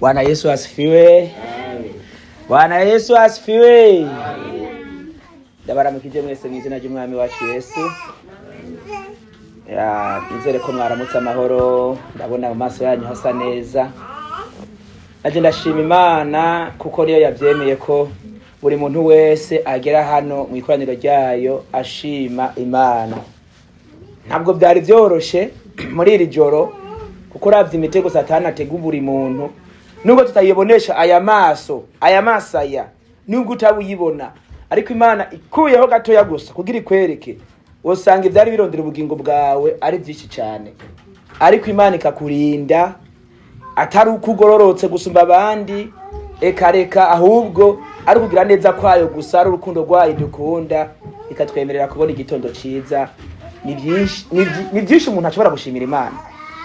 Bwana Yesu asifiwe. Bwana Yesu asifiwe. Ndabaramukije mwese mu izina ry'Umwami wacu Yesu. Ya, nizere ko mwaramutse amahoro, ndabona mu maso yanyu hasa neza. Naje ndashima Imana kuko niyo yavyemeye ko buri muntu wese agera hano mu ikoraniro ryayo ashima Imana. Ntabwo byari vyoroshe muri iri joro kuko uravye imitego Satani atega buri muntu, nubwo tutayibonesha aya maso, aya maso aya, nubwo utabuyibona, ariko Imana ikuyeho gatoya gusa kugira ikwereke, wosanga ivyari birondera ubugingo bwawe ari vyinshi cane, ariko Imana ikakurinda atari uko ugororotse gusumba abandi, eka reka, ahubwo ari ukugira neza kwayo gusa, ari urukundo rwayo dukunda, ikatwemerera kubona igitondo ciza. Ni byinshi, ni byinshi umuntu ashobora gushimira Imana.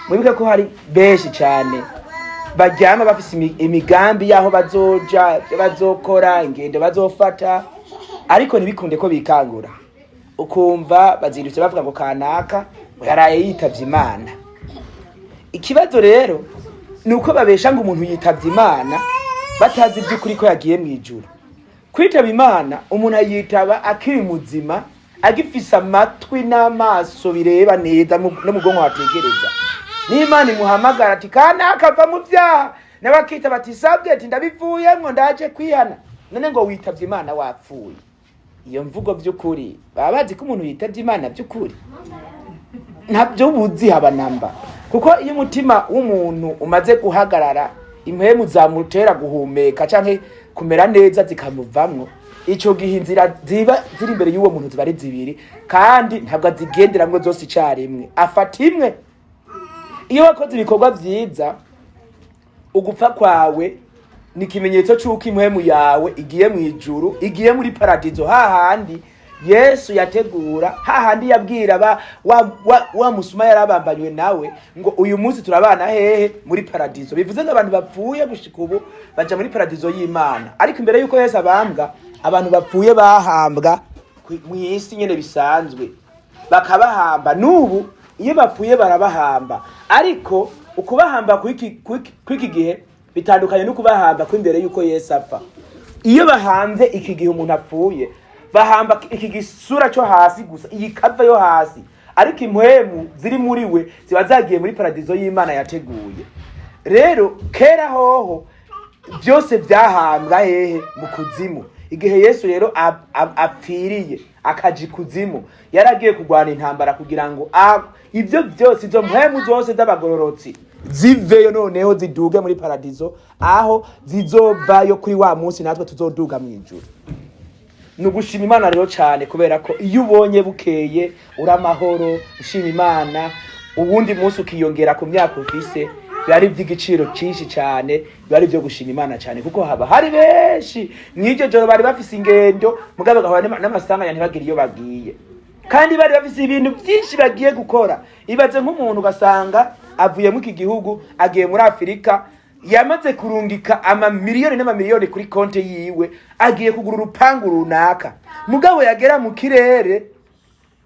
Mwibuke ko hari benshi cane baryama bafise imigambi y'aho bazoja, ivyo bazokora, ingendo bazofata, ariko ntibikunde ko bikangura. Ukumva bazindutse bavuga ngo kanaka ngo yaraye yitavye Imana. Ikibazo rero ni uko babesha ngo umuntu yitavye Imana batazi ivy'ukuri ko yagiye mw'ijuru. Kwitaba Imana umuntu ayitaba akiri muzima, agifise amatwi n'amaso bireba neza no mu bwonko hatekereza. N'Imana imuhamagara ati kanaka va mu vyaha, nawe akitaba ati sabwe, ati ndabivuyemwo, ndaje kwihana. None ngo witavye Imana wapfuye? Iyo mvugo vy'ukuri baba bazi ko umuntu yitavye Imana vy'ukuri ntabyo buzi haba namba, kuko iyo umutima w'umuntu umaze guhagarara, impwemu zamutera guhumeka canke kumera neza zikamuvamwo, ico gihe inzira ziba ziri imbere y'uwo muntu ziba ari zibiri, kandi ntabwo azigenderamwo zose icarimwe, afata imwe. Iyo wakoze ibikorwa vyiza, ugupfa kwawe ni ikimenyetso c'uko impwemu yawe igiye mw'ijuru, igiye muri paradizo, hahandi Yesu yategura, hahandi yabwira ba wa musuma yarabambanywe nawe ngo uyu munsi turabana hehe? Muri paradizo. Bivuze ngo abantu bapfuye gushika ubu baja muri paradizo y'Imana. Ariko imbere y'uko Yesu abambwa, abantu bapfuye bahambwa mw'isi nyene bisanzwe, bakabahamba. N'ubu iyo bapfuye barabahamba, ariko ukubahamba kw'iki gihe bitandukanye no kubahamba kw'imbere y'uko Yesu apfa. Iyo bahanze iki gihe umuntu apfuye, bahamba iki gisura cyo hasi gusa, iyi kava yo hasi, ariko impwemu ziri muri we ziba zagiye muri paradizo y'Imana yateguye. Rero kera hoho byose byahambwa hehe? Mu kuzimu. Igihe Yesu rero apfiriye akaja ikuzimu, yaragiye kurwana intambara kugira ngo ibyo byose, izo mpwemu zose z'abagororotsi ziveyo, noneho ziduge muri paradizo, aho zizovayo kuri wa munsi natwe tuzoduga mu ijuru. Ni ugushima Imana rero cyane, kubera ko iyo ubonye bukeye uri amahoro, ushima Imana, uwundi munsi ukiyongera ku myaka ufise, biba ari iby'igiciro cyinshi cyane, biba ari ibyo gushima Imana cyane, kuko haba hari benshi mw'iryo joro bari bafise ingendo, mugabo bagahura n'amasanganya, ntibagire iyo bagiye, kandi bari bafise ibintu byinshi bagiye gukora. Ibaze nk'umuntu ugasanga avuye muri iki gihugu agiye muri Afurika, yamaze kurungika amamiliyoni n'amamiliyoni kuri konti yiwe, agiye kugura urupangu runaka, mugabo yagera mu kirere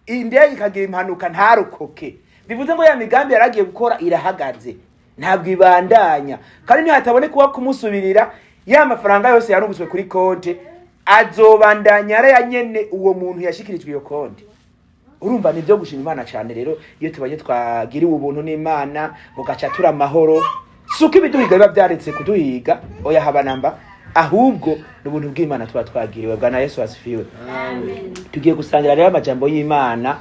indege ikagira impanuka ntarokoke. Bivuze ngo ya migambi yaragiye gukora irahagaze, ntabwo ibandanya, kandi nihataboneka uwo kumusubirira, ya mafaranga yose yarungitswe kuri konti azobandanya araya nyene uwo muntu yashikirijwe iyo konti. Urumva ni ibyo gushima Imana cyane. Rero iyo tubaye twagiriwe ubuntu n'Imana bugaca tura amahoro, si uko ibiduhiga biba byaretse kuduhiga, oya, haba namba, ahubwo ni ubuntu bw'Imana tuba twagiriwe. Bwana Yesu asifiwe. Tugiye gusangira rero amajambo y'Imana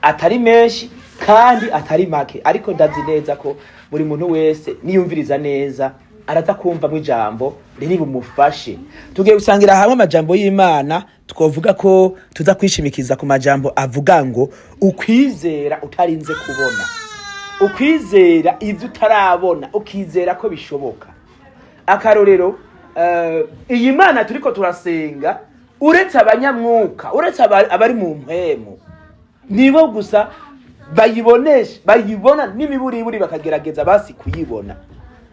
atari menshi kandi atari make, ariko ndazi neza ko buri muntu wese niyumviriza neza araza kumvamwo ijambo riri bumufashe. Tugiye gusangira hamwe amajambo y'Imana. Twovuga ko tuza kwishimikiza ku majambo avuga ngo ukwizera utarinze kubona, ukwizera ibyo utarabona, ukizera ko bishoboka. Akarorero, iyi Mana turiko turasenga, uretse abanyamwuka, uretse abari mu mpwemu, nibo gusa bayibonesha, bayibona n'imiburiburi bakagerageza basi kuyibona,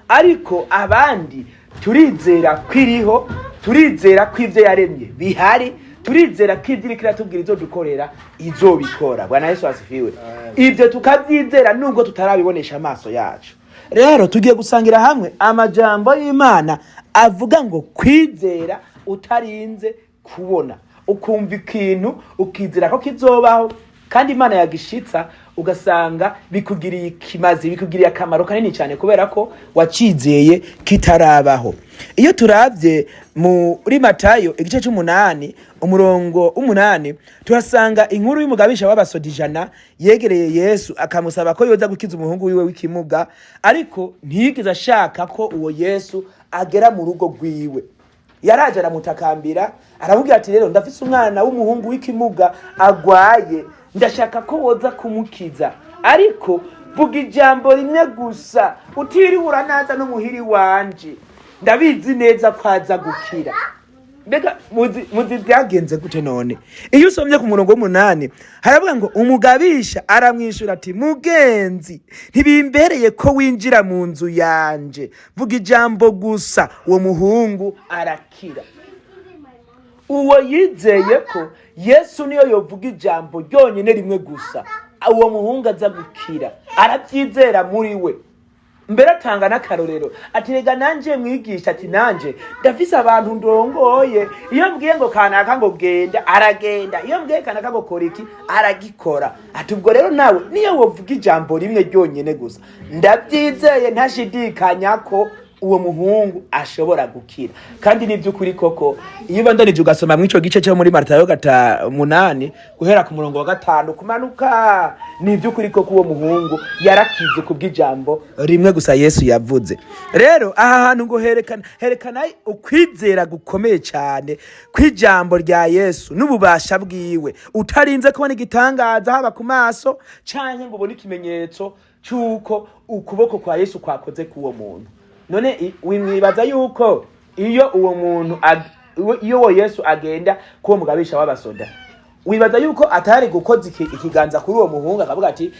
ariko abandi turizera ko iriho, turizera ko ibyo yaremye bihari, turizera ko ibyo iriko iratubwira izodukorera izobikora. Bwana Yesu asifiwe. Ibyo tukabyizera nubwo tutarabibonesha amaso yacu. Rero tugiye gusangira hamwe amajambo y'Imana avuga ngo kwizera utarinze kubona, ukumva ikintu ukizera ko kizobaho, kandi Imana yagishitsa ugasanga bikugiriye ikimazi, bikugiriye akamaro kanini cyane kubera ko wacizeye kitarabaho. Iyo turabye muri Matayo igice c'umunani umurongo w'umunani, tuhasanga inkuru y'umugabisha w'abasoda 100 yegereye Yesu akamusaba ko yoza gukiza umuhungu wiwe w'ikimuga, ariko ntiyigeze ashaka ko uwo Yesu agera mu rugo rwiwe. Yaraje aramutakambira, aramubwira ati: "Rero ndafise umwana w'umuhungu w'ikimuga agwaye, ndashaka ko woza kumukiza, ariko vuga ijambo rimwe gusa, utiriwe uranaza n'umuhiri wanje, ndabizi neza ko aza gukira." Mbega muzi byagenze gute none? Iyo usomye ku murongo w'umunani haravuga ngo: "Umugabisha aramwishyura ati: 'Mugenzi, ntibimbereye ko winjira mu nzu yanje. Vuga ijambo gusa, uwo muhungu arakira.'" Uwo yizeye ko Yesu niyo yovuga ijambo ryonyine rimwe gusa, uwo muhungu aza gukira, arabyizera muri we. Mbere atanga n'akarorero ati: "Rega nanje mwigisha," ati, "nanje ndafise abantu ndongoye. Iyo mbwiye ngo kanaka ngo genda, aragenda. Iyo mbwiye kanaka ngo kora iki, aragikora." Ati: "Ubwo rero nawe niyo wovuga ijambo rimwe ryonyine gusa, ndabyizeye ntashidikanya ko uwo muhungu ashobora gukira." Kandi ni by'ukuri koko, iyo ubandanije ugasoma mw'ico gice cyo muri Matayo 8 guhera ku murongo wa 5 kumanuka, ni iby'ukuri koko uwo muhungu yarakize kubw'ijambo rimwe gusa Yesu yavuze. Rero aha hantu ngo herekana ukwizera gukomeye cyane kw'ijambo rya Yesu n'ububasha bwiwe, utarinze kubona igitangaza haba ku maso canke ngo ubone ikimenyetso c'uko ukuboko kwa Yesu kwakoze k'uwo muntu. None wimwibaza yuko iyo uwo muntu iyo uwo Yesu agenda kuwo mugabisha w'abasoda, wibaza yuko atari gukoza ikiganza kuri uwo muhungu akavuga ati: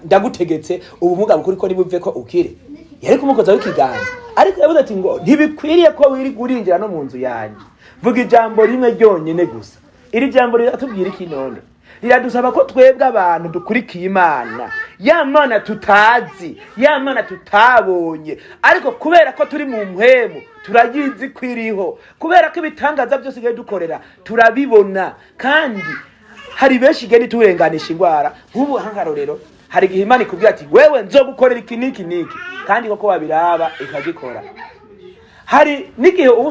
"Ndagutegetse, ubumuga bukuri ko nibuve ko ukire"? Yari kumukozaho ikiganza, ariko yavuze ati ngo: "Ntibikwiriye ko wirirwa urinjira no mu nzu yanjye, vuga ijambo rimwe ryonyine gusa." Iri jambo riratubwira iki none? Riradusaba ko twebwe abantu dukurikiye Imana, ya Mana tutazi, ya Mana tutabonye, ariko kubera ko turi mu mpwemu turayizi ko iriho, kubera ko ibitangaza byose igiye dukorera turabibona, kandi hari benshi igenda iturenganisha indwara. Nk'ubu nk'akarorero, hari igihe Imana ikubwira ati: "Wewe nzogukorera iki n'iki n'iki," kandi koko wabiraba ikagikora. Hari n'igihe uba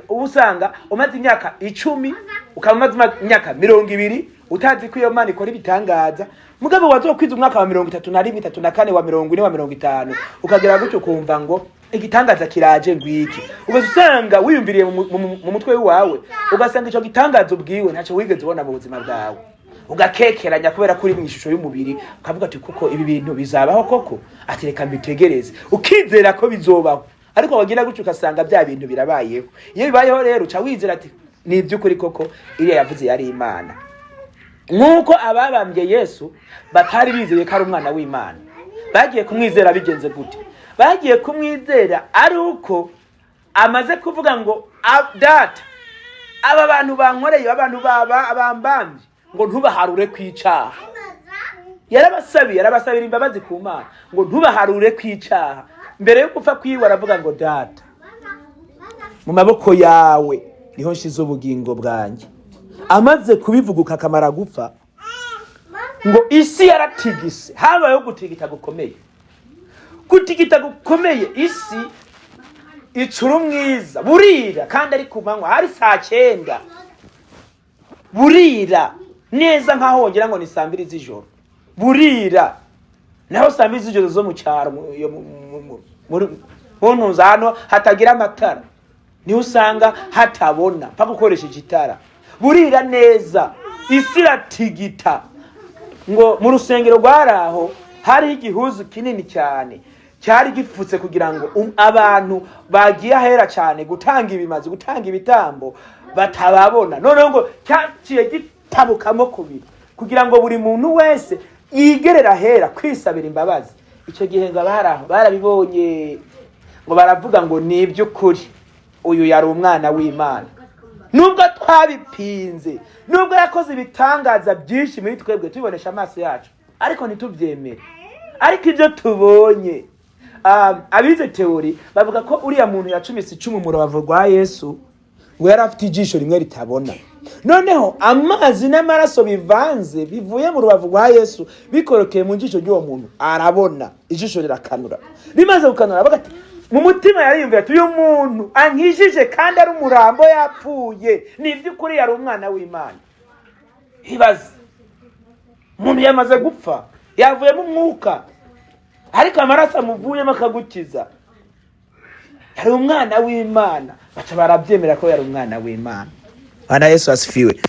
usanga umaze imyaka 10, ukaba umaze imyaka 20 utazi ko iyo Mana ikora ibitangaza, mugabo wazokwiza umwaka wa 31, 34, wa 40, wa 50, ukagera gutyo ukumva ngo igitangaza kiraje ngwiki, ugaca usanga wiyumviriye mu mutwe wawe, ugasanga ico gitangaza ubwiwe ntacyo wigeze ubona mu buzima bwawe, ugakekeranya kubera ko uri mu ishusho y'umubiri, ukavuga ati: "Kuko ibi bintu bizabaho koko?" Ati: "Reka mbitegereze." Ukizera ko bizobaho, ariko wagira gutyo ugasanga bya bintu birabayeho. Iyo bibayeho rero uca wizera ati: "Ni iby'ukuri koko, iriya yavuze yari Imana." Nk'uko ababambye Yesu batari bizeye ko ari umwana w'Imana, bagiye kumwizera bigenze gute? Bagiye kumwizera ari uko amaze kuvuga ngo: "Data, aba bantu bankoreye, abantu baba bambambye, ngo ntubaharure kw'icaha." Yarabasabiye, arabasabira imbabazi ku Mana ngo ntubaharure kw'icaha. Mbere yo gupfa kwiwe aravuga ngo: "Data, mu maboko yawe niho nshize ubugingo bwanjye." Amaze kubivuguka akamara gupfa, ngo isi yaratigise, habayeho gutigita gukomeye, gutigita gukomeye, isi icura umwiza, burira kandi ari ku manywa, hari saa 9, burira neza nkaho wongera ngo ni saa 2 z'ijoro, burira. Naho saa 2 z'ijoro zo mu cyaro, mu ntuza hano hatagira amatara, niho usanga hatabona mpaka ukoresheje itara. Burira neza, isi iratigita. Ngo mu rusengero rwari aho hariho igihuzu kinini cyane cyari gipfutse kugira ngo abantu bagiye ahera cyane gutanga ibimazi, gutanga ibitambo, batababona. Noneho ngo cyaciye gitabukamo kubiri kugira ngo buri muntu wese yigerera ahera kwisabira imbabazi. Icyo gihe ngo abari aho barabibonye, ngo baravuga ngo: "Ni iby'ukuri, uyu yari umwana w'Imana. Nubwo twabipinze, nubwo yakoze ibitangaza byinshi muri twebwe tubibonesha amaso yacu, ariko ntitubyemere." Ariko ibyo tubonye, abize théorie bavuga ko uriya muntu yacumise icumu mu rubavu rwa Yesu ngo yari afite ijisho rimwe ritabona. Noneho amazi n'amaraso bivanze bivuye mu rubavu rwa Yesu bikorokeye mu jisho ry'uwo muntu, arabona, ijisho rirakanura. Rimaze gukanura, avuga ati mu mutima yariyumvira ati: "Uyu muntu ankijije kandi ari umurambo yapfuye, ni iby'ukuri yari umwana w'Imana." Ibaze, umuntu yamaze gupfa, yavuyemo umwuka, ariko amaraso amuvuyemo akagukiza. Yari umwana w'Imana. Baca barabyemera ko yari umwana w'Imana. Bwana Yesu asifiwe.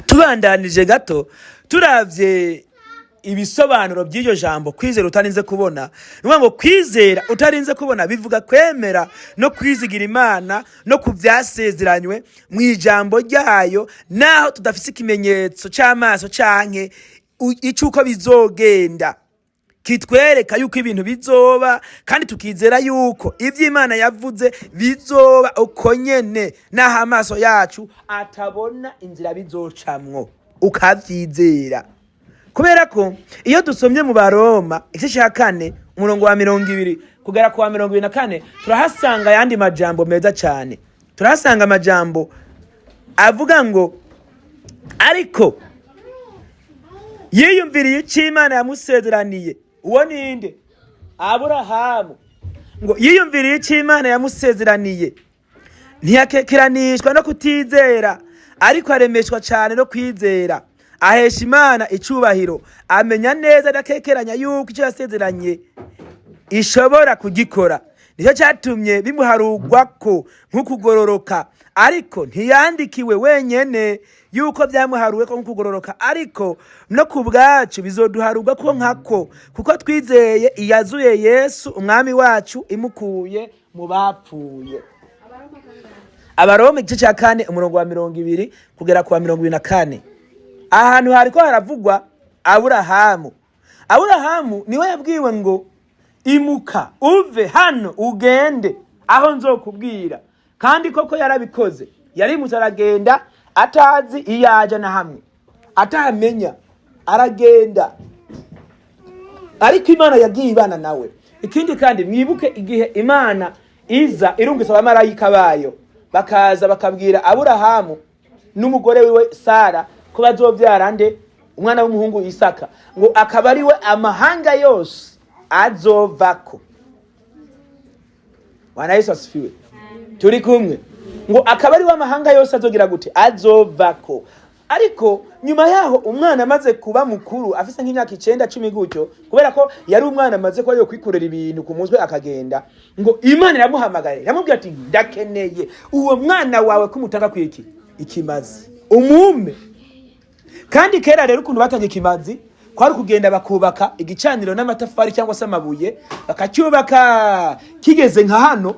Tubandanije gato, turavye ibisobanuro by'iryo jambo kwizera utarinze kubona, ni ukuvuga ngo kwizera utarinze kubona bivuga kwemera no kwizigira Imana no ku byasezeranywe mu ijambo ryayo, naho tudafise ikimenyetso cy'amaso canke icy'uko bizogenda kitwereka yuko ibintu bizoba, kandi tukizera yuko ibyo Imana yavuze bizoba uko nyene, naho amaso yacu atabona inzira bizocamwo, ukavyizera. Kubera ko iyo dusomye mu Baroma igice cya 4, umurongo wa 20 kugera ku wa 24, turahasanga ayandi majambo meza cyane. Turahasanga amajambo avuga ngo: "Ariko yiyumviriye icyo Imana yamusezeraniye." Uwo ninde? Aburahamu. Ngo yiyumviriye icyo Imana yamusezeraniye, ntiyakekeranishwa no kutizera, ariko aremeshwa cyane no kwizera, ahesha Imana icubahiro, amenya neza adakekeranya yuko icyo yasezeranye ishobora kugikora. Nicyo cyatumye bimuharugwa ko nk'ukugororoka. Ariko ntiyandikiwe wenyene yuko byamuharuwe ko nk'ukugororoka, ariko no ku bwacu bizoduharugwa ko nkako, kuko twizeye iyazuye Yesu Umwami wacu imukuye mu bapfuye." Abaroma igice cya 4, umurongo wa 20 kugera ku wa 24. Ahantu hariko haravugwa Aburahamu. Aburahamu niwe yabwiwe ngo: "Imuka uve hano ugende aho nzokubwira." Kandi koko yarabikoze, yarimutse aragenda atazi iyo aja na hamwe, atahamenya, aragenda, ariko Imana yagiye ibana nawe. Ikindi kandi, mwibuke igihe Imana iza irungitse abamarayika bayo, bakaza bakabwira Aburahamu n'umugore wiwe Sara ko bazobyara nde? Umwana w'umuhungu Isaka, ngo akaba ari we amahanga yose azovako. Bwana Yesu asifiwe. Turi kumwe? Ngo akaba ari we amahanga yose azogira gute? Azovako. Ariko nyuma yaho, umwana amaze kuba mukuru, afise nk'imyaka 9, 10 gutyo, kubera ko yari umwana amaze kuba yo kwikorera ibintu ku mutwe akagenda, ngo Imana iramuhamagaye, iramubwira ati: "Ndakeneye uwo mwana wawe ko umutanga kwiki ikimazi umume." Kandi kera rero ukuntu batanga ikimazi kwari kugenda bakubaka igicaniro n'amatafari cyangwa se amabuye, bakacyubaka kigeze nka hano,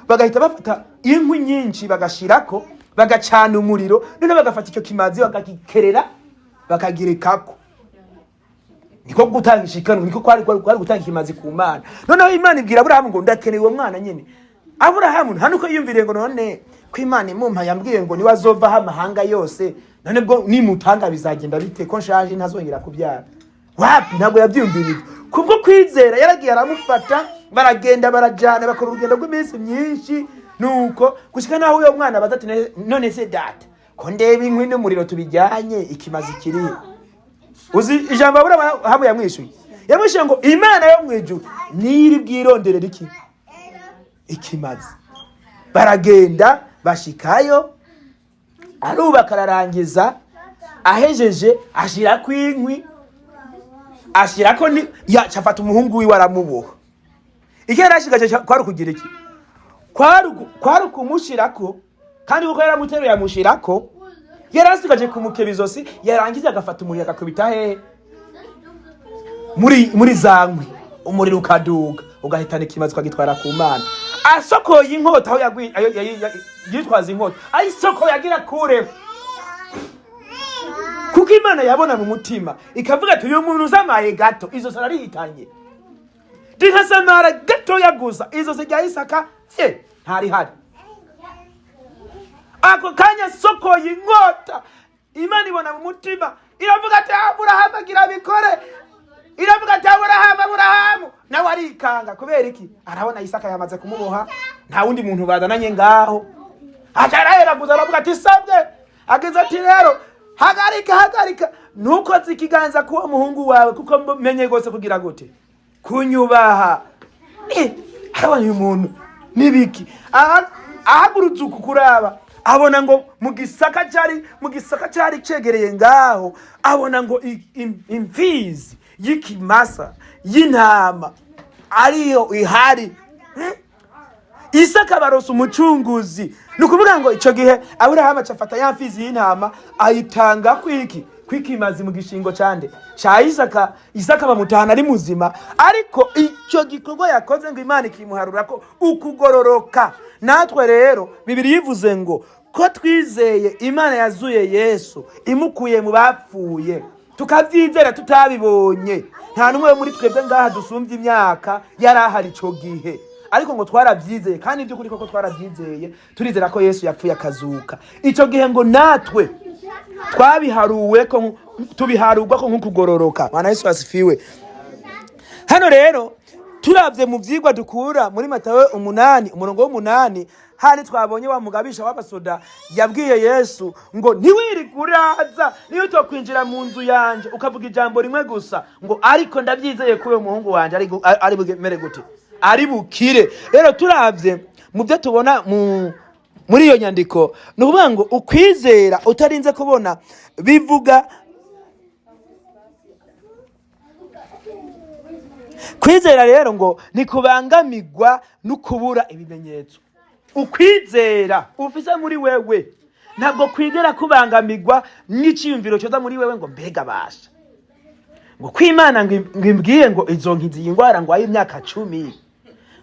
bagahita bafata inkwi nyinshi bagashirako, bagacana umuriro, noneho bagafata icyo kimazi bakagikerera bakagirekako. Niko gutanga ishikano, niko kwari gutanga ikimazi ku Mana. Noneho Imana ibwira Aburahamu ngo: "Ndakeneye uwo mwana nyine." Aburahamu nta nuko yiyumviriye ngo: "None ko Imana imumpa yambwiye ngo niwe azovaho amahanga yose, none bwo nimutanga bizagenda bite ko nshaje ntazongera kubyara?" Wapi, ntabwo yabyiyumviriye. Kubwo kwizera yaragiye aramufata, baragenda, barajana, bakora urugendo rw'iminsi myinshi, nuko gushika naho uyo mwana abaza ati: "None se data, ko ndeba inkwi n'umuriro tubijyanye, ikimazi kirihe?" Uzi ijambo Aburahamu yamwishuye? Yamwishuye ngo: "Imana yo mu ijuru niri bwironderera iki ikimazi." Baragenda, bashikayo, arubaka, ararangiza. Ahejeje ashirako inkwi, ashirako ni yaca afata umuhungu wiwe aramuboha. Icyo yari ashigaje kwari ukugira iki? Kwari ukumushirako. Kandi kuko yaramuteruye amushirako, yari asigaje kumukeba izosi, yarangiza agafata umuriro agakubita hehe? Muri za nkwi, umuriro ukaduga ugahitana ikimazi ukagitwara ku Mana. Asokoye inkota aho yitwaza inkota, ayisokoye agira kure, kuko Imana yabona mu mutima, ikavuga ati: "Uyu muntu uzamaye gato, izosi ararihitanye." Rikasamara gatoya gusa, izosi rya Isaka fye ntarihari. Ako kanya sokoye inkota, Imana ibona mu mutima, iravuga ati: "Aburahamu agira abikore." Iravuga ati: "Aburahamu, Aburahamu!" Nawe arikanga. Kubera iki? Arabona Isaka yamaze kumuboha, nta wundi muntu bazananye ngaho. Aca araheraguza, aravuga ati: "Sabwe." Agize ati: "Rero hagarika, hagarika, ntukoze ikiganza k'uwo muhungu wawe, kuko menye rwose kugira gute kunyubaha." Arabona uyu muntu nibiki. Ahagurutse uku kuraba, abona ngo mu gisaka cyari cegereye ngaho, abona ngo imfizi y'ikimasa y'intama ariyo ihari. Isaka baronsa umucunguzi. Ni ukuvuga ngo icyo gihe Aburahamu aca afata ya mfizi y'intama, ayitanga kwiki kwikimazi mu gishingo cande ca Isaka. Isaka bamutahana ari muzima. Ariko icyo gikorwa yakoze, ngo Imana ikimuharura ko ukugororoka. Natwe rero Bibiri yivuze ngo ko twizeye Imana yazuye Yesu imukuye mu bapfuye, tukabyizera tutabibonye. Nta n'umwe wo muri twebwe ngaha dusumbye imyaka yari ahari ico gihe, ariko ngo twarabyizeye, kandi by'ukuri koko twarabyizeye, turizera ko Yesu yapfuye akazuka. Icyo gihe ngo natwe twabiharuwe ko, tubiharurwa ko nk'ukugororoka. Bwana Yesu asifiwe. Hano rero turavye mu vyigwa dukura muri Matayo 8, umurongo w'8, hani twabonye wa mugabisha w'abasoda yabwiye Yesu ngo: "Ntiwirige uraza, niyo utokwinjira mu nzu yanje ukavuga ijambo rimwe gusa," ngo "ariko ndabyizeye ko uyu muhungu wanje ari bumere gute, ari bukire." Rero turavye mu byo tubona muri iyo nyandiko, ni ukuvuga ngo ukwizera utarinze kubona bivuga kwizera rero ngo ntikubangamirwa no kubura ibimenyetso. Ukwizera ufise muri wewe ntabwo kwigera kubangamirwa n'iciyumviro cyoza muri wewe ngo: "Mbega basha, ngo kwimana ngo imbwiye ngo izonkiza iyi ndwara ngo ayo imyaka 10,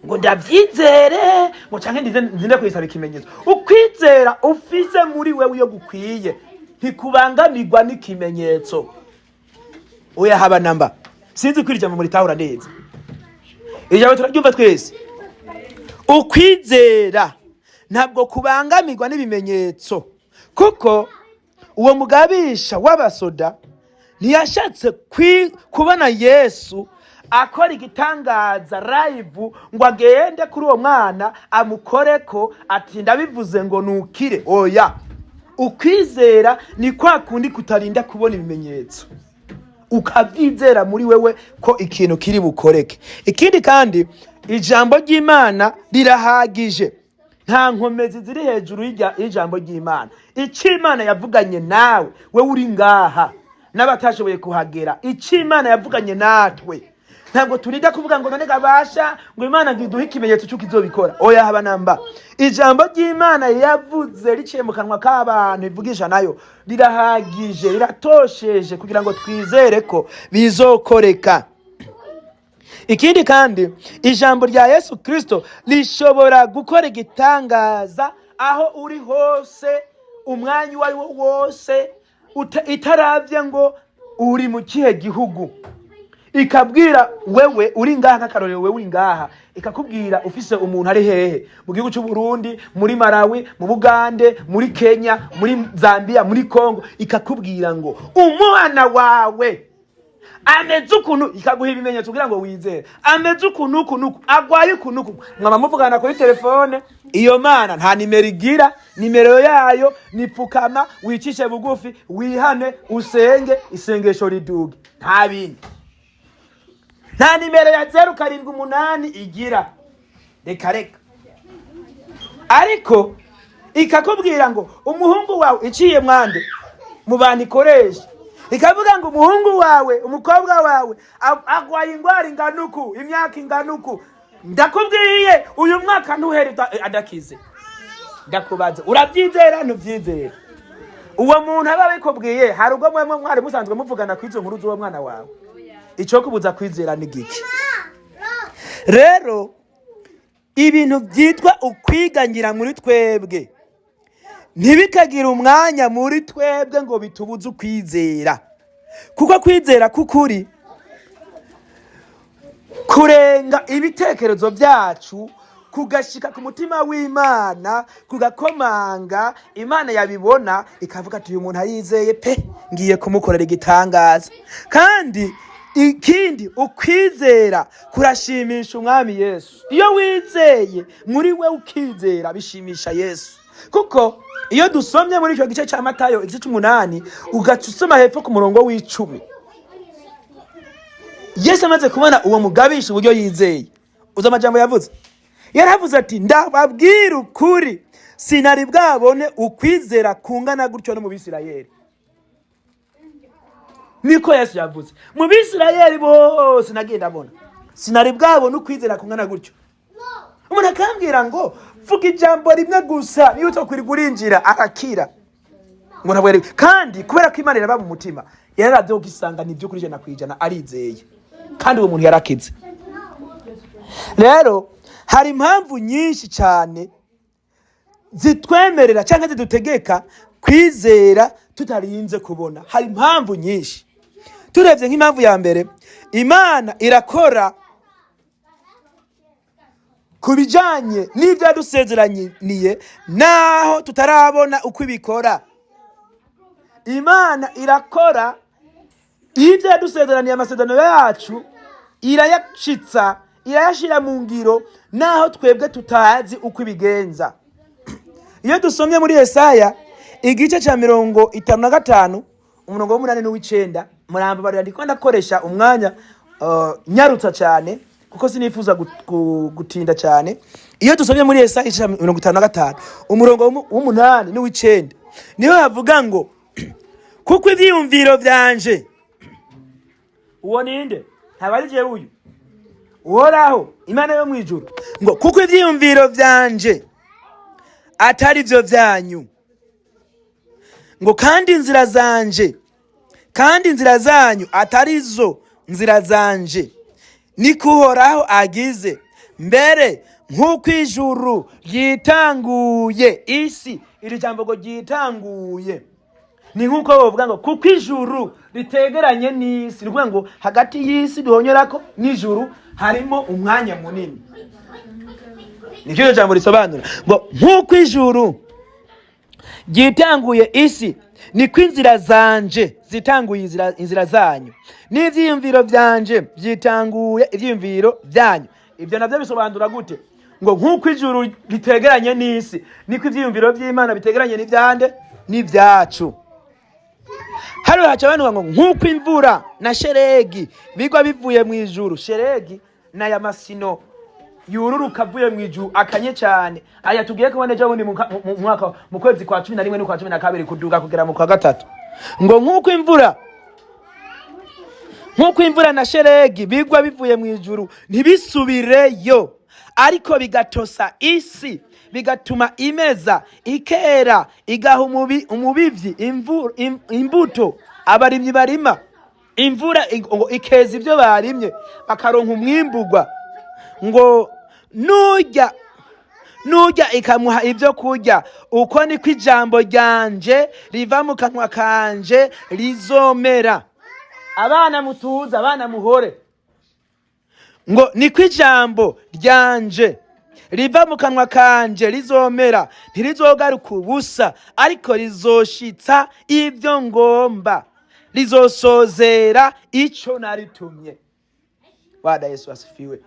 ngo ndabyizere ngo canke ndinde kuyisaba ikimenyetso?" Ukwizera ufise muri wewe iyo gukwiye ntikubangamirwa n'ikimenyetso, oya, haba namba. Sinzi ko iri jambo muritahura neza. Ijambo turaryumva twese. Ukwizera ntabwo kubangamirwa n'ibimenyetso, kuko uwo mugabisha w'abasoda ntiyashatse kubona Yesu akora igitangaza live, ngo agende kuri uwo mwana amukoreko ati: "Ndabivuze ngo nukire." Oya, ukwizera ni kwa kundi kutarinda kubona ibimenyetso, ukabyizera muri wewe ko ikintu kiri bukoreke. Ikindi kandi, ijambo ry'Imana rirahagije, nta nkomezi ziri hejuru y'ijambo ry'Imana. Icyo Imana yavuganye nawe, wewe uri ngaha n'abatashoboye kuhagera, icyo Imana yavuganye natwe, ntabwo turinda kuvuga ngo: "None gabasha ngo Imana ngo iduhe ikimenyetso cy'uko izobikora." Oya, haba namba. Ijambo ry'Imana yavuze riciye mu kanwa k'abantu ivugisha nayo rirahagije, riratosheje kugira ngo twizere ko bizokoreka. Ikindi kandi, ijambo rya Yesu Kirisito rishobora gukora igitangaza aho uri hose, umwanya uwo ari wo wose, itaravye ngo uri mu kihe gihugu. Ikabwira wewe uri ngaha, nk'akarorero, wewe uri ngaha, ikakubwira ufise umuntu ari hehe, mu gihugu cy'u Burundi, muri Malawi, mu Bugande, muri Kenya, muri Zambia, muri Congo, ikakubwira ngo umwana wawe ameze ukuntu, ikaguha ibimenyetso kugira ngo wizere, ameze ukuntu uku nuku, agwaye uku nuku, mwaba muvugana kuri telefone. Iyo Mana nta nimero igira. Nimero yayo ni pfukama, wicishe bugufi, wihane, usenge isengesho riduge, nta bindi. Nta nimero ya 078 igira, reka reka. Ariko ikakubwira ngo umuhungu wawe, iciye mwande mu bantu ikoresha, ikavuga ngo umuhungu wawe, umukobwa wawe agwaye ingwara ingana uku, imyaka ingana uku, ndakubwiye uyu mwaka ntuhere adakize. Ndakubaza, urabyizera, ntubyizera? Uwo muntu aba abikubwiye, hari ubwo mwemwe mwari musanzwe muvugana kw'izo nkuru z'uwo mwana wawe? Icyo kubuza kwizera ni giki? Rero ibintu byitwa ukwigangira muri twebwe ntibikagire umwanya muri twebwe ngo bitubuze ukwizera, kuko kwizera k'ukuri kurenga ibitekerezo byacu, kugashika ku mutima w'Imana, kugakomanga. Imana yabibona ikavuga ati: "Uyu muntu arizeye pe, ngiye kumukorera igitangaza." Kandi Ikindi, ukwizera kurashimisha Umwami Yesu. Iyo wizeye muri we, ukizera, bishimisha Yesu, kuko iyo dusomye muri icyo gice cya Matayo, igice cy'umunani, ugaca usoma hepfo ku murongo w'10, Yesu amaze kubona uwo mugabisha uburyo yizeye, uzi amajambo yavuze? Yaravuze ati: "Ndababwira ukuri, sinari bwabone ukwizera kungana gutyo no mu Bisirayeli." Niko Yesu yavuze: "Mu Bisirayeli bose nagiye ndabona, sinari bwabone ukwizera kungana gutyo." Umuntu akambwira ngo vuga ijambo rimwe gusa, niyo utokwirirwa urinjira, arakira. Ngo ntabwo yari, kandi kubera ko Imana iraba mu mutima, yararavye ugisanga ni iby'ukuri 100%, arizeye, kandi uwo muntu yarakize. Rero hari impamvu nyinshi cyane zitwemerera cyangwa zidutegeka kwizera tutarinze kubona. Hari impamvu nyinshi. Turebye nk'impamvu ya mbere, Imana irakora ku bijyanye n'ibyo yadusezeraniye naho tutarabona uko ibikora. Imana irakora ibyo yadusezeraniye, amasezerano yacu irayashitsa, irayashyira mu ngiro naho twebwe tutazi uko ibigenza. Iyo dusomye muri Yesaya, igice cya 55, umurongo w'8 n'uw'icenda, murambabarira, ndiko ndakoresha umwanya nyarutsa cyane kuko sinifuza gutinda cyane. Iyo dusomye muri Yesaya, igice cya 55, umurongo w'8 n'uw'icenda, niho havuga ngo: "Kuko ivyiyumviro vyanje", uwo ninde? Ntabwo ari jewe uyu, Uhoraho Imana yo mw'ijuru, ngo: "Kuko ivyiyumviro vyanje atari byo vyanyu", ngo "kandi inzira zanje, kandi inzira zanyu atari zo nzira zanje, niko Uhoraho agize. Mbere nk'uko ijuru ryitanguye isi." Iri jambo ngo ryitanguye ni nk'uko bavuga ngo kuko ijuru ritegeranye n'isi, ni ukuvuga ngo hagati y'isi duhonyorako n'ijuru harimo umwanya munini. Nicyo iryo jambo risobanura, ngo nk'uko ijuru ryitanguye isi, niko inzira zanje zitanguye inzira zanyu, n'ivyiyumviro vyanje vyitanguye ivyiyumviro vyanyu. Ibyo navyo bisobanura gute? Ngo nk'uko ijuru ritegeranye n'isi, niko ivyiyumviro vy'Imana bitegeranye n'ivyande? N'ivyacu. Hano haca banuka ngo nk'uko imvura na sheregi bigwa bivuye mu ijuru. Sheregi n'aya masino yururuka avuye mu ijuru, akanye cyane, aya tugiye kubona ejo bundi mu mwaka, mu kwezi kwa 11 n'ukwa 12 kuduga kugera mu kwa gatatu. Ngo nk'uko imvura na sheregi bigwa bivuye mu ijuru ntibisubireyo, ariko bigatosa isi, bigatuma imeza, ikera, igaha umubivyi imbuto, abarimyi barima, imvura ngo ikeza ibyo barimye, bakaronka umwimbugwa, ngo nujya ikamuha ibyo kurya, uko niko ijambo ryanje riva mu kanwa kanje rizomera. Abana mutuze, abana muhore. Ngo niko ijambo ryanje riva mu kanwa kanje rizomera, ntirizogaruka ubusa, ariko rizoshitsa ibyo ngomba, rizosozera ico naritumye. Bwana Yesu asifiwe.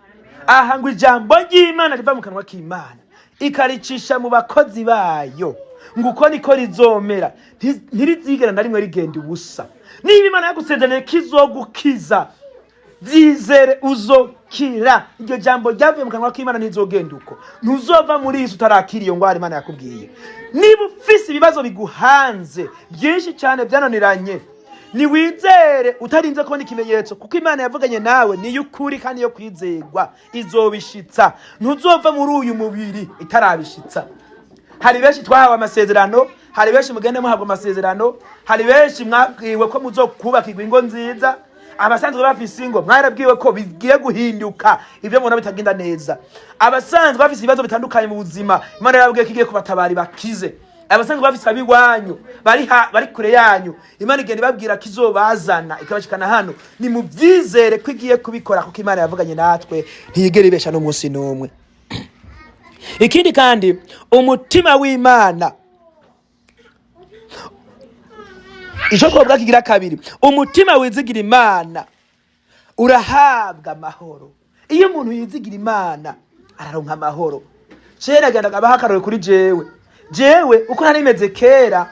Aha ngo ijambo ry'Imana riva mu kanwa k'Imana, ikaricisha mu bakozi bayo, ngo uko niko rizomera, ntirizigera na rimwe rigenda ubusa. Niba Imana yagusezeraniye ko izogukiza, byizere, uzokira. Iryo jambo ryavuye mu kanwa k'Imana ntizogenda uko. Ntuzova muri iyi si utarakira iyo ngwara Imana yakubwiye. Niba ufise ibibazo biguhanze byinshi cyane byananiranye, niwizere utarinze kubona ikimenyetso, kuko Imana yavuganye nawe niyo ukuri kandi yo kwizegwa, izobishitsa. Ntuzova muri uyu mubiri itarabishitsa. Hari benshi twahawe amasezerano, hari benshi mugende muhabwa amasezerano, hari benshi mwabwiwe ko muzokubakirwa ingo nziza. Abasanzwe bafise ingo, mwarabwiwe ko bigiye guhinduka ibyo mubona bitagenda neza. Abasanzwe bafise ibibazo bitandukanye mu buzima, Imana yarababwiye ko igiye kubatabara bakize. Abasanzwe bafise abiwanyu bari kure yanyu, Imana igenda ibabwira ko izobazana ikabashikana hano. Ni mubyizere ko igiye kubikora, kuko Imana yavuganye natwe ntiyigera ibesha n'umunsi n'umwe. Ikindi kandi, umutima w'Imana, icyo twavuga kigira kabiri, umutima wizigira Imana. Urahabwa amahoro. Iyo umuntu yizigira Imana araronka amahoro. Kera genda abaha akarore kuri jewe. Jewe uko nari meze kera,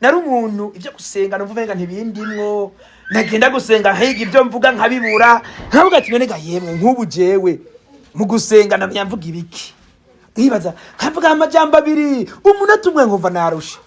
nari umuntu ibyo gusenga numva umenga ntibindimwo. Nagenda gusenga nkiga ibyo mvuga nkabibura, nkavuga ati: "None ga yemwe, nk'ubu jewe mu gusenga ndamenya mvuga ibiki?" Nkibaza, nkavuga amajambo abiri, umunota umwe nkumva narushe.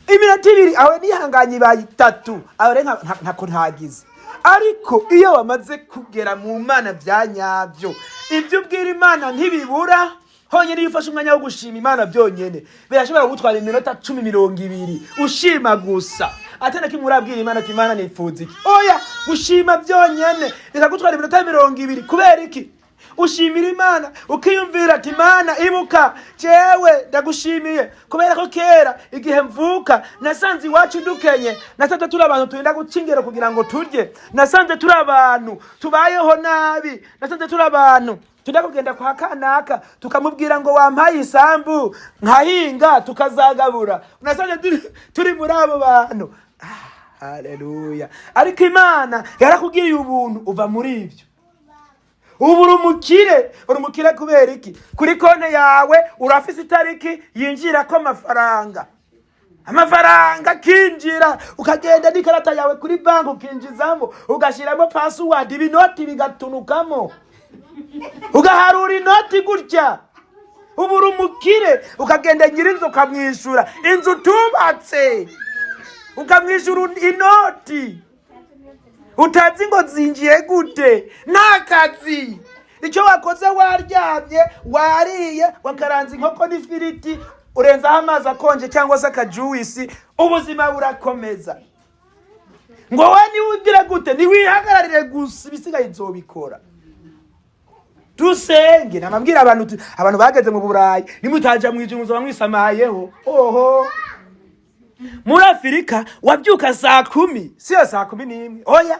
Iminota 2 aho nihanganye ibaye 3, aho rero ntako ntagize. Ariko iyo wamaze kugera mu Mana bya nyabyo, ibyo ubwira Imana ntibibura. Honyine iyo ufashe umwanya wo gushima Imana byonyine, birashobora kugutwara iminota 10, 20 ushima gusa, atari kimwe urabwira Imana ati: "Imana, nifuza iki." Oya, gushima byonyine bikagutwara iminota 20. Kubera iki? Ushimira Imana, ukiyumvira ati: "Imana, ibuka jewe ndagushimiye kubera ko kera igihe mvuka nasanze iwacu dukenye, nasanze turi abantu turinda guca ingero kugira ngo turye, nasanze turi abantu tubayeho nabi, nasanze turi abantu tujya kugenda kwa kanaka tukamubwira ngo wampaye isambu nkahinga tukazagabura, nasanze turi muri abo bantu." Ah, haleluya! Ariko Imana yarakugiriye ubuntu, uva muri ibyo, ubu uri umukire. Uri umukire kubera iki? Kuri konti yawe urafise itariki yinjirako amafaranga, amafaranga akinjira, ukagenda n'ikarata yawe kuri banki, ukinjizamo, ugashyiramo password, ibinoti bigatunukamo, ugaharura inoti gutya. Ubu uri umukire. Ukagenda nyir'inzu ukamwishyura, inzu utubatse, ukamwishyura inoti utazi ngo zinjiye gute, nta kazi icyo wakoze, waryamye, wariye, wakaranze inkoko n'ifiriti, urenzaho amazi akonje cyangwa se akajuwisi, ubuzima burakomeza. Ngo we niwugire gute? Niwihagararire gusa, ibisigaye nzobikora. Dusenge. Namabwira abantu abantu bageze mu Burayi, nimutaja mu ijuru muzoba mwisamayeho. Oho, muri Afurika wabyuka saa 10, siyo saa 11, oya,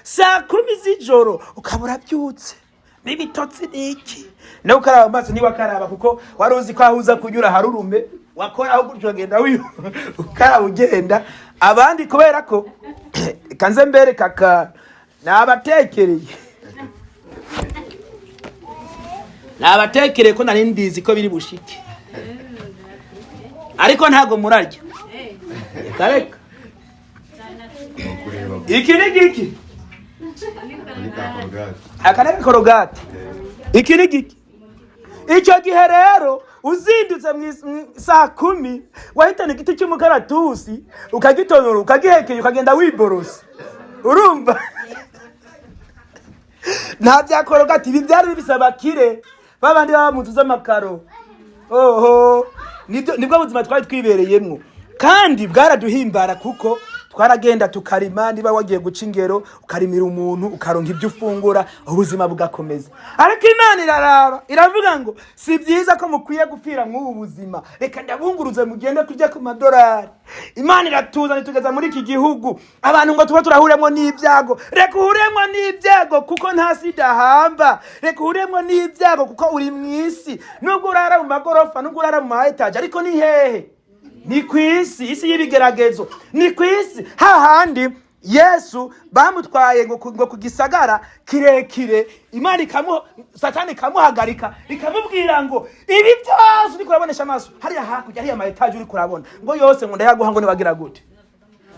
saa 10 z'ijoro ukaba urabyutse n'ibitotsi n'iki, nawe ukaraba amaso, niba akaraba, kuko wari uzi ko aho uza kunyura hari urume, wakoraho gutyo ukagenda ukaraba ugenda. Abandi kubera ko kanze mbereka akantu nabatekereye, nabatekereye ko nari mbizi ko biri bushike, ariko ntabwo murarya. Reka reka. Kureba. Iki ni giki? Kuri ka Colgate. Aka ni Colgate. Iki ni giki? Icyo gihe rero uzindutse saa 10, wahitana igiti cy'umukaratusi, ukagitonora, ukagihekenya, ukagenda wiborosa. Urumva nta bya Colgate, ibi byari bisaba kire babandi baba mu nzu z'amakaro. Oho, nibwo buzima twari twibereyemwo, kandi bwaraduhimbara kuko twaragenda tukarima. Niba wagiye guca ingero, ukarimira umuntu, ukaronka ibyo ufungura, ubuzima bugakomeza. Ariko Imana iraraba, iravuga ngo: "Si byiza ko mukwiye gupfira mw'ubu buzima, reka ndabunguruze mugende kurya ku madolari." Imana iratuzana, itugeza muri iki gihugu. Abantu ngo tuba turahuremwo n'ibyago. Reka uhuremwo n'ibyago kuko nta sida hamba. Reka uhuremwo n'ibyago kuko uri mu isi. Nubwo urara mu magorofa, nubwo urara mu ma étages, ariko ni hehe? Ni ku isi, isi y'ibigeragezo. Ni ku isi hahandi Yesu bamutwaye ngo ku gisagara kirekire, Imana ikamuha, Satani ikamuhagarika, ikamubwira ngo: "Ibi byose uriko urabonesha amaso hariya hakurya, hariya ama étages uriko urabona, ngo yose ngo ndayaguha, ngo nibagira gute,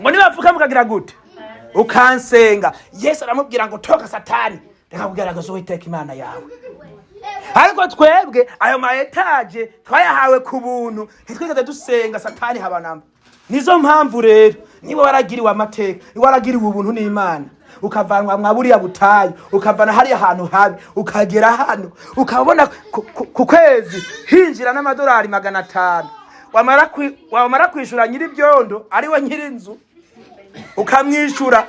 ngo nibapfuka mukagira gute, ukansenga." Yesu aramubwira ngo: "Toka Satani, reka kugaragaza Uwiteka Imana yawe." Ariko twebwe ayo ma étages twayahawe ku buntu, ntitwigeze dusenga Satani habanamba. Nizo mpamvu rero niba waragiriwe amateka, niba waragiriwe ubuntu n'Imana, ukavanwa mwa buriya butayu, ukavana hariya hantu habi, ukagera hano, ukabona ku kwezi hinjira n'amadolari 500, wamara kwishura nyir'ibyondo ariwe nyir'inzu, ukamwishura,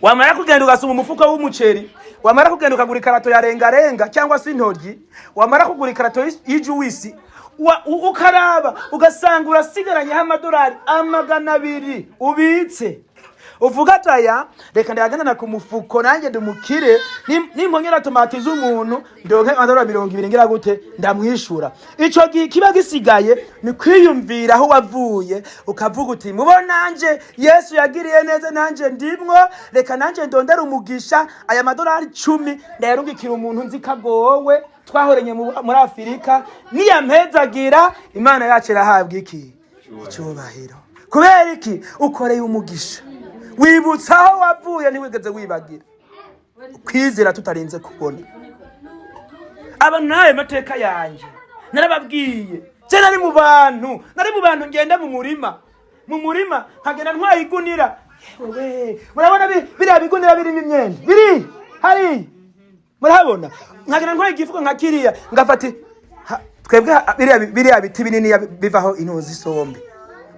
wamara kugenda ugasoma umufuko w'umuceri, wamara kugenda ukagura ikarato ya rengarenga cyangwa se intoryi, wamara kugura ikarato y'ijuwisi, ukaraba ugasanga urasigaranyeho amadolari 200 ubitse. Uvuga ati aya reka ndayagendana ku mufuko, nanjye ndumukire, nimponyora tomati z'umuntu ndonke amadolari 20, ngira gute ndamwishura. Ico gihe kiba gisigaye ni kwiyumvira aho wavuye, ukavuga uti mubo nanje Yesu yagiriye neza, nanje ndimwo, reka nanje ndondere umugisha. Aya madolari 10 ndayarungikira umuntu nzi kagowe twahorenye muri Afurika, niyampezagira Imana yacu irahabwa iki? Icyubahiro. Kubera iki? Ukoreye umugisha, wibutsa aho wavuye, ntiwigeze wibagira. Kwizera tutarinze kubona. Abantu n'ayo mateka yanjye narababwiye. Je nari mu bantu ngenda mu murima nkagenda ntwaye igunira. Yewe, murabona biriya bigunira birimo imyenda biri hariya, murahabona? Nkagenda ntwaye igifuko nka kiriya, ngafata twebwe biriya biti binini bivaho intuzi, isombe,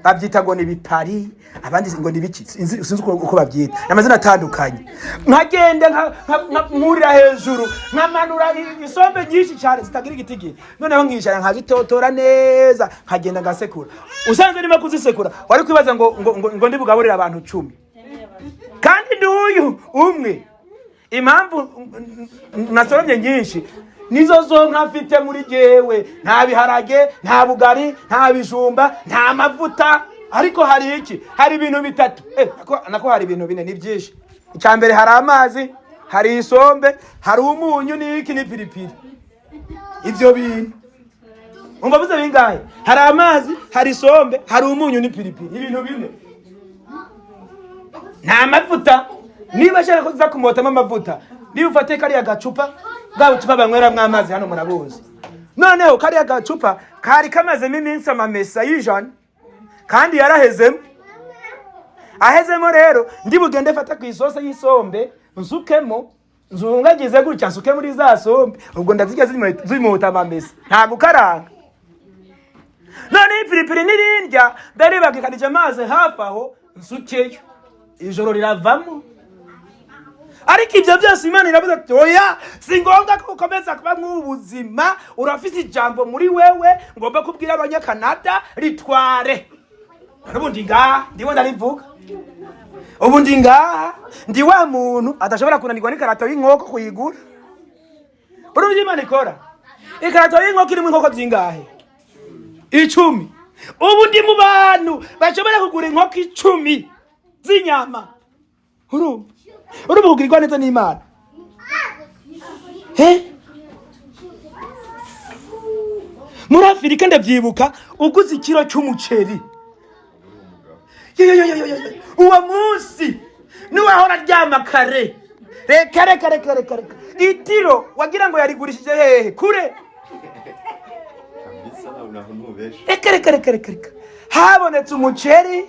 babyita ngo ni ibipari, abandi ngo ni ibiki, sinzi uko babyita, ni amazina atandukanye. Nkagenda nkurira hejuru, nkamanura isombe nyinshi cyane zitagira igitigiri, noneho nkicara nkazitotora neza, nkagenda ngasekura. Usanzwe ndimo kuzisekura, wari kwibaza ngo ndi bugaburire abantu 10, kandi ndi uyu umwe. Impamvu nasoromye nyinshi, nizo zo nkafite muri jewe. Nta biharage, nta bugari, nta bijumba, nta mavuta, ariko hari iki? Hari ibintu bitatu, nako hari ibintu bine, ni byinshi. Icya mbere hari amazi, hari isombe, hari umunyu n'iki n'ipiripiri. Ibyo bintu umva bize bingahe? Hari amazi, hari isombe, hari umunyu n'ipiripiri, ibintu bine. Nta mavuta. Niba ashaka ko tuza kumotamo amavuta, niba ufate kariya gacupa, bwa bucupa banyweramo amazi hano murabuzi. Noneho kariya gacupa kari kamazemo iminsi amamesa y'100, kandi yarahezemo. Ahezemo rero, ndi bugende fata ku isosi y'isombe, nsukemo, nzungagize gutya, nsuke muri za sombe, ubwo ndazirya zimuta amamesa, nta gukaranga. Noneho ipiripiri n'irindya ndaribagikanije amazi hafi aho, nsukeyo, ijoro riravamo. Ariko ibyo byose Imana iravuze ati oya, si ngombwa ko ukomeza kuba mw'ubu buzima, urafite ijambo muri wewe ngomba kubwira Abanyakanada, ritware. Ubundi ngaha ndimo ndarivuga, ubu ndi ngaha, ndi wa muntu adashobora kunanirwa n'ikarato y'inkoko kuyigura. Urumva Imana ikora ikarato y'inkoko irimo inkoko zingahe? 10. Ubu ndi mu bantu bashobora kugura inkoko 10 z'inyama. Urumva kugirirwa neza n'Imana? He muri Afurika ndabyibuka, uguze ikiro cy'umuceri, yo, yo, yo, yo, yo, yo. Uwo munsi niwahora aryama kare. Reka reka reka reka reka, itiro wagira ngo yarigurishije hehe kure. Kabisa, naho ntubeshe. Reka reka reka reka reka, habonetse umuceri,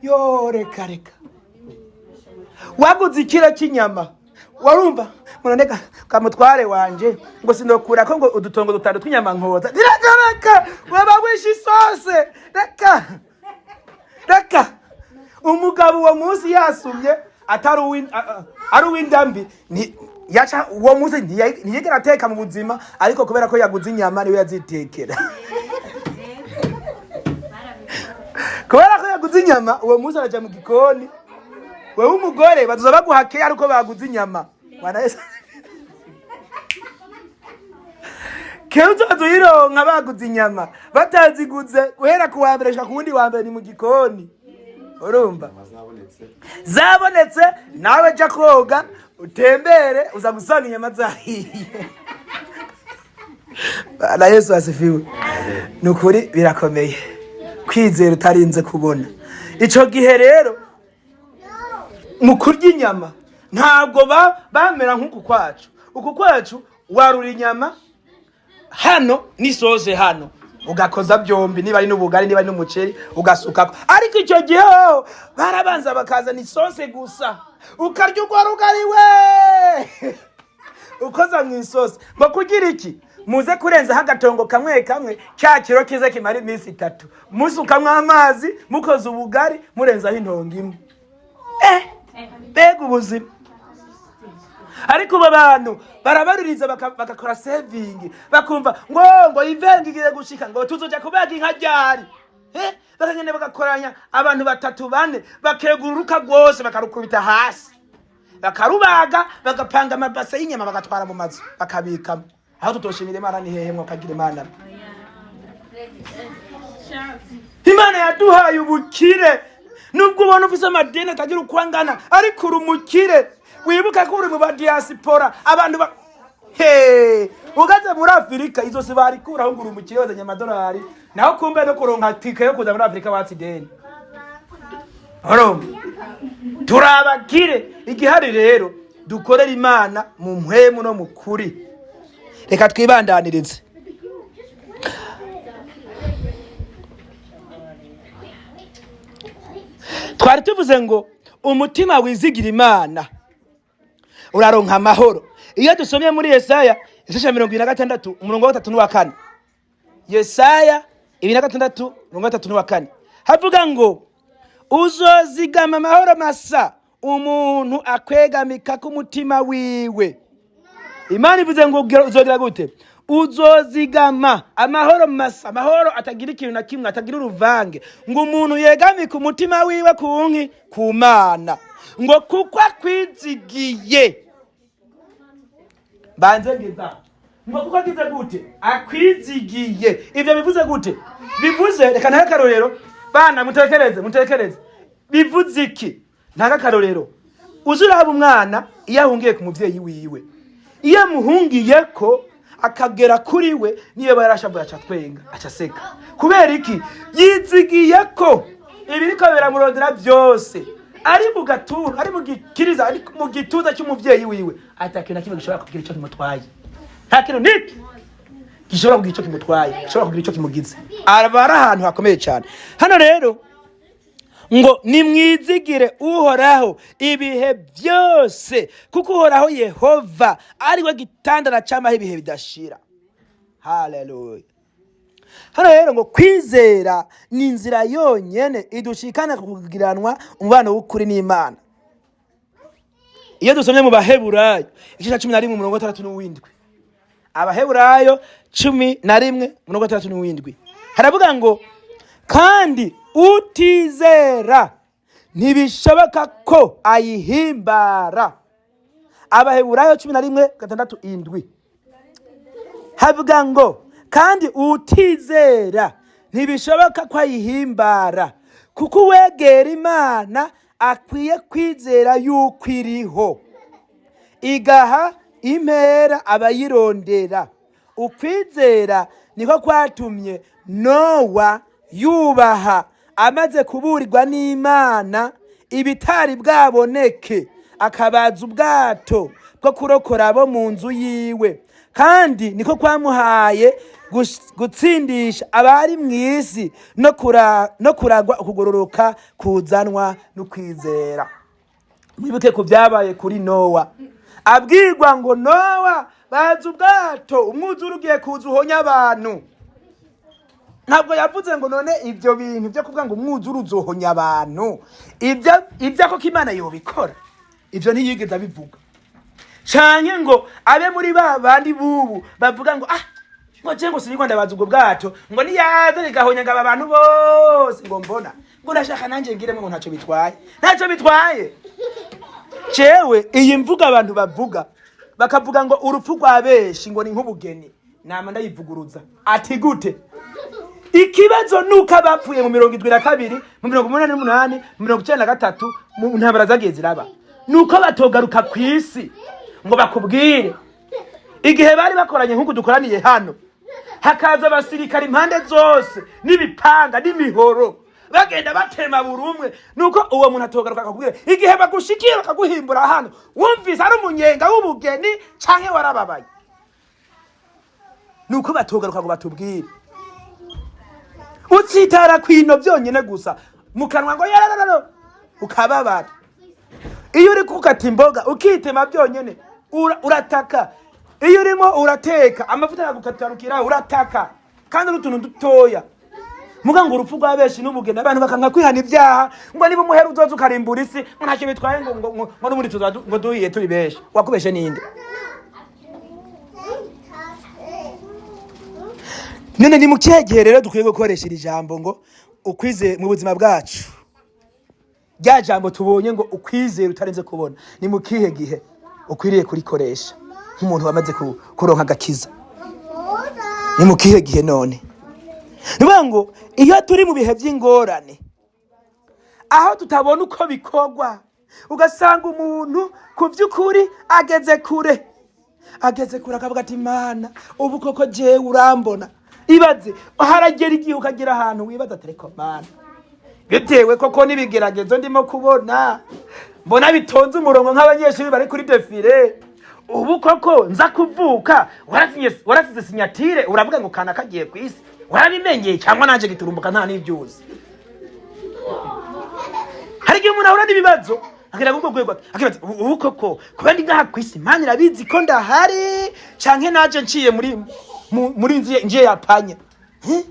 yo, reka reka. Waguze ikiro cy'inyama, warumva murandeka kamutware wanje ngo sinokura ko ngo udutongo dutanu tw'inyama nkoza. Reka reka, waba wishe isose. Reka reka, umugabo uwo munsi yasumye atari ari uw'indambi, yaca uwo munsi ntiyigera ateka mu buzima, ariko kubera ko yaguze inyama niwe yazitekera. Kubera ko yaguze inyama, uwo munsi araja mu gikoni. Wewe umugore bazoza baguha keya ariko baguze inyama. Bwana Yesu, keya uzoza uyironka baguze inyama, bataziguze guhera ku wa mbere gushika ku wundi wa mbere ni mu gikoni. Urumva Zabonetse. Zabonetse, nawe jya koga utembere, uza gusanga inyama zahiye. Bwana Yesu asifiwe. Ni ukuri birakomeye kwizera utarinze kubona. Ico gihe rero mu kurya inyama ntabwo bamera nk'uku kwacu. Uku kwacu warura inyama hano n'isoze hano, ugakoza byombi, niba ari n'ubugari, niba ari n'umuceri, ugasukako. Ariko icyo gihe ho barabanza bakazana isose gusa, ukarya urwo rugari we ukoza mu isosi, ngo kugira iki? Muze kurenzaho agatongo kamwe kamwe, cya kiro kize kimara iminsi 3, musukamwo amazi, mukoza ubugari, murenzaho intongo imwe. Mbega ubuzima! Ariko ubu abantu barabaruriza bagakora saving, bakumva ngo ivenga igiye gushika, ngo tuzoja kubaga inka ryari. Bakagenda bagakoranya abantu batatu bane, bakegura uruka rwose, bakarukubita hasi, bakarubaga, bagapanga amabase y'inyama, bagatwara mu mazu bakabikamo. Aho tutoshimira Imana ni hehe? Mwokagira Imana. Imana yaduhaye ubukire. Nubwo ubona ufise amadeni atagira uko angana, ariko uri umukire. Wibuka ko uri mu ba diaspora, abantu ba he ugaze muri Afurika izo si barikuraho ngo uri umukire wazanye amadolari, naho kumbe no kuronka tike yo kuza muri Afurika watse ideni. Urumva turi abakire. Igihari rero, dukorera Imana mu mpwemu no mu kuri. Reka twibandanirize. Twari tuvuze ngo umutima wizigira Imana uraronka amahoro. Iyo dusomye muri Yesaya igice cya 26, umurongo wa 3 n'uwa 4, Yesaya 26, umurongo wa 3 n'uwa 4, havuga ngo: "Uzozigama amahoro masa umuntu akwegamika k'umutima wiwe." Imana ivuze ngo uzogira gute? Uzozigama amahoro masa, amahoro atagira ikintu na kimwe, atagira uruvange, ngo umuntu yegamike umutima wiwe ku nki? Ku Mana, ngo kuko akwizigiye. Banze ngiza ngo kuko agize gute? Akwizigiye. Ivyo bivuze gute? Bivuze, reka ntahe akarorero. Bana, mutekereze, mutekereze, bivuze iki? Ntahe akarorero. Uzi uraba umwana iyo ahungiye ku muvyeyi wiwe, iyo amuhungiye ko akagera kuri we, niyo aba yarashavuye aca twenga, aca aseka. Kubera iki? Yizigiye ko ibiriko biramurondera byose ari mu gatura, ari mu gikiriza, ari mu gituza cy'umuvyeyi wiwe, ata kintu na kimwe gishobora kugira icyo kimutwaye. Nta kintu niki gishobora kugira icyo kimutwaye, gishobora kugira icyo kimugize. Aba ari ahantu hakomeye cyane. Hano rero ngo: "Nimwizigire Uhoraho ibihe byose, kuko Uhoraho Yehova ari we gitandara cyamaho ibihe bidashira." Haleluya! Hano rero ngo kwizera ni inzira yonyene idushikana ku kugiranwa umubano w'ukuri n'Imana. Iyo dusomye mu Baheburayo igice cya 11, umurongo wa 6 n'uw'indwi, Abaheburayo 11, umurongo wa 6 n'uw'indwi, haravuga ngo: "Kandi utizera ntibishoboka ko ayihimbara." Abaheburayo 11, 6, 7, havuga ngo: "Kandi utizera ntibishoboka ko ayihimbara, kuko uwegera Imana akwiye kwizera yuko iriho, igaha impera abayirondera." Ukwizera niko kwatumye Nowa yubaha amaze kuburirwa n'Imana ibitari bwaboneke, akabaza ubwato bwo kurokora abo mu nzu yiwe. Kandi niko kwamuhaye gutsindisha abari mu isi no kuragwa ukugororoka kuzanwa no kwizera. Mwibuke ku byabaye kuri Nowa, abwirwa ngo: "Nowa, baza ubwato, umwuzure ugiye kuza uhonya abantu." Ntabwo yavuze ngo: "None ibyo bintu byo kuvuga ngo umwuzure uzohonya abantu, ibyo koko Imana yobikora?" Ibyo ntiyigeze abivuga, canke ngo abe muri ba bandi bubu bavuga ngo: "Ah, ngo je ngo sinigwa ndabaza ubwo bwato, ngo niyaza rigahonya ngo aba bantu bose, ngo mbona ngo ndashaka nanje ngiremo, ngo ntacyo bitwaye, ntacyo bitwaye." Jewe iyi mvuga abantu bavuga, bakavuga ngo urupfu rwa benshi ngo ni nk'ubugeni, nama ndayivuguruza. Ati gute? Ikibazo nuko abapfuye mu 72, mu 88, mu 93, mu ntambara zagiye ziraba, nuko batogaruka ku isi ngo bakubwire igihe bari bakoranye nk'uku dukoraniye hano, hakaza abasirikare impande zose n'ibipanga n'imihoro, bagenda batema buri umwe, nuko uwo muntu atogaruka akakubwira igihe bagushikiye bakaguhimbura hano, wumvise ari umunyenga w'ubugeni canke warababaye. Nuko batogaruka ngo batubwire. Utsitara kwino byonyine gusa mu kanwa ngo yarararo, ukababara. Iyo uri gukata imboga ukitema byonyine, urataka. Iyo urimo urateka amavuta yagukatarukira, urataka, kandi n'utuntu dutoya. Muga ngo urupfu rwa benshi n'ubugeni, abantu bakanga kwihana ibyaha, ngo niba umuhera uzoza ukarimbura isi, ngo ntacyo bitwaye, ngo n'ubundi tuzoba ngo duhiye turi benshi. Wakubeshe ninde? None ni mu kihe gihe rero dukwiye gukoresha iri jambo ngo Ukwize mu buzima bwacu, rya jambo tubonye ngo ukwizera utarenze kubona, ni mu kihe gihe ukwiriye kurikoresha nk'umuntu wamaze kuronka agakiza? Ni mu kihe gihe? None ni ukuvuga ngo iyo turi mu bihe by'ingorane, aho tutabona uko bikorwa, ugasanga umuntu ku by'ukuri ageze kure, ageze kure, akavuga ati: "Imana, ubu koko jewe urambona?" Ibaze, haragera igihe ukagera ahantu wibaza ati: "Ariko Mana, bitewe koko n'ibigeragezo ndimo kubona, mbona bitonze umurongo nk'abanyeshuri bari kuri défilé, ubu koko nza kuvuka warasize signature, uravuga ngo kana kagiye ku isi, warabimenyeye cyangwa naje giturumbuka nta n'ibyuzi?" Hari igihe umuntu ahura n'ibibazo akagera ku rwego akibaza: "Ubu koko kuba ndi ngaha ku isi, Imana irabizi ko ndahari, canke naje nciye muri njiye ya panya?" Eh?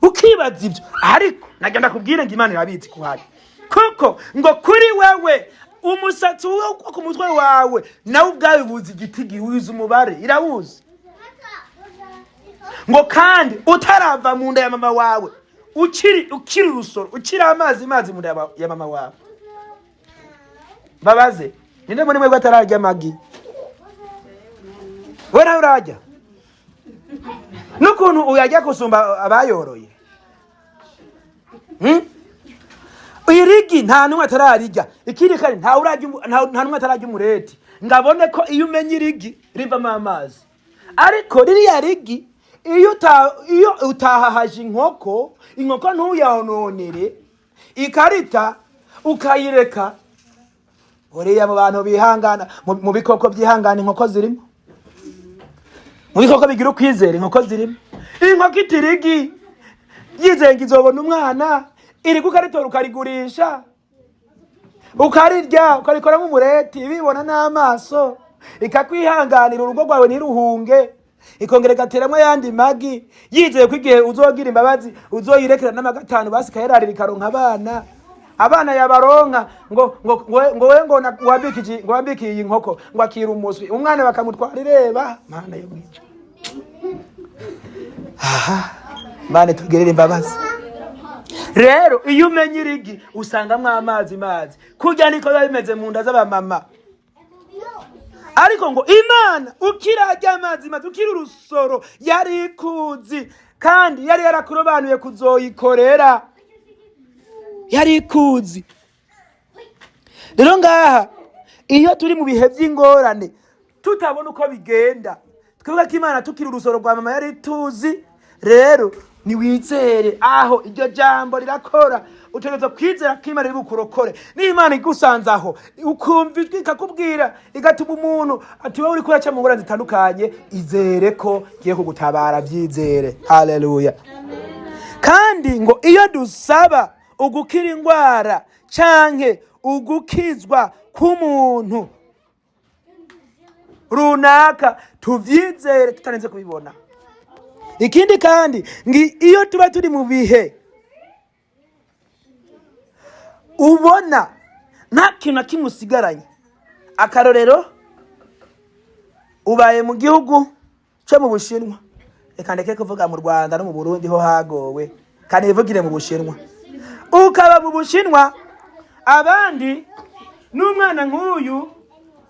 Ukibaza ibyo, ariko nagenda kubwire ngo Imana irabizi ko uhari, kuko ngo kuri wewe umusatsi wo ku mutwe wawe nawe ubwawe buzi igiti gihuza umubare, irawuzi. Ngo kandi utarava mu nda ya mama wawe, ukiri urusoro, ukiri amazi mazi mu nda ya mama wawe. Babaze, ninde muri mwebwe atararya amagi? We nawe urarya, n'ukuntu uyarya gusumba abayoroye. Hmm? Irigi nta n'umwe atararirya. Ikindi kandi, nta n'umwe atararya umureti ngabone ko iyo umenye irigi rivamo amazi. Ariko ririya rigi, iyo utahahaje inkoko, inkoko ntuyononere ikarita, ukayireka uriya, mu bantu bihangana, mu bikoko byihangana, inkoko zirimo. Mu bikoko bigira ukwizera, inkoko zirimo. Inkoko itirigi yizeye ngo izobona umwana, iri ukaritora, ukarigurisha, ukarirya, ukarikoramo umureti, bibona n'amaso, ikakwihanganira, urugo rwawe ntiruhunge, ikongera igateramo ayandi magi, yizeye ko igihe uzogira imbabazi uzoyirekera n'amagatanu basi ikayararira, ikaronka abana. Abana yabaronka, ngo we ngo wambikije, ngo wambikiye iyi nkoko, ngo akira umuswi, umwana bakamutwara ireba. Mana yo mwica, aha Mana tugirire imbabazi. Rero iyo umenye irigi usangamwo amazi mazi, kurya niko biba bimeze mu nda z'abamama. Ariko ngo Imana ukirarya amazi mazi, ukiri urusoro, yari ikuzi, kandi yari yarakurobanuye kuzoyikorera, yari ikuzi. Rero ngaha, iyo turi mu bihe by'ingorane, tutabona uko bigenda, twibuka ko Imana tukiri urusoro rwa mama yari tuzi. Rero niwizere, aho iryo jambo rirakora. Utegerezwa kwizera ko Imana iri bukurokore. Niba Imana igusanze aho, ukumva ijwi ikakubwira, igatuma umuntu ati: "Wowe uriko uraca mu ngorane zitandukanye, izere ko ngiye kugutabara." Byizere. Haleluya. Kandi ngo iyo dusaba ugukira indwara canke ugukizwa k'umuntu runaka, tuvyizere tutarenze kubibona. Ikindi kandi, ngi iyo tuba turi mu bihe ubona nta kintu na kimwe usigaranye, akarorero, ubaye mu gihugu cyo mu Bushinwa, reka ndeke kuvuga mu Rwanda no mu Burundi ho hagowe, kandi nivugire mu Bushinwa. Ukaba mu Bushinwa, abandi n'umwana nk'uyu.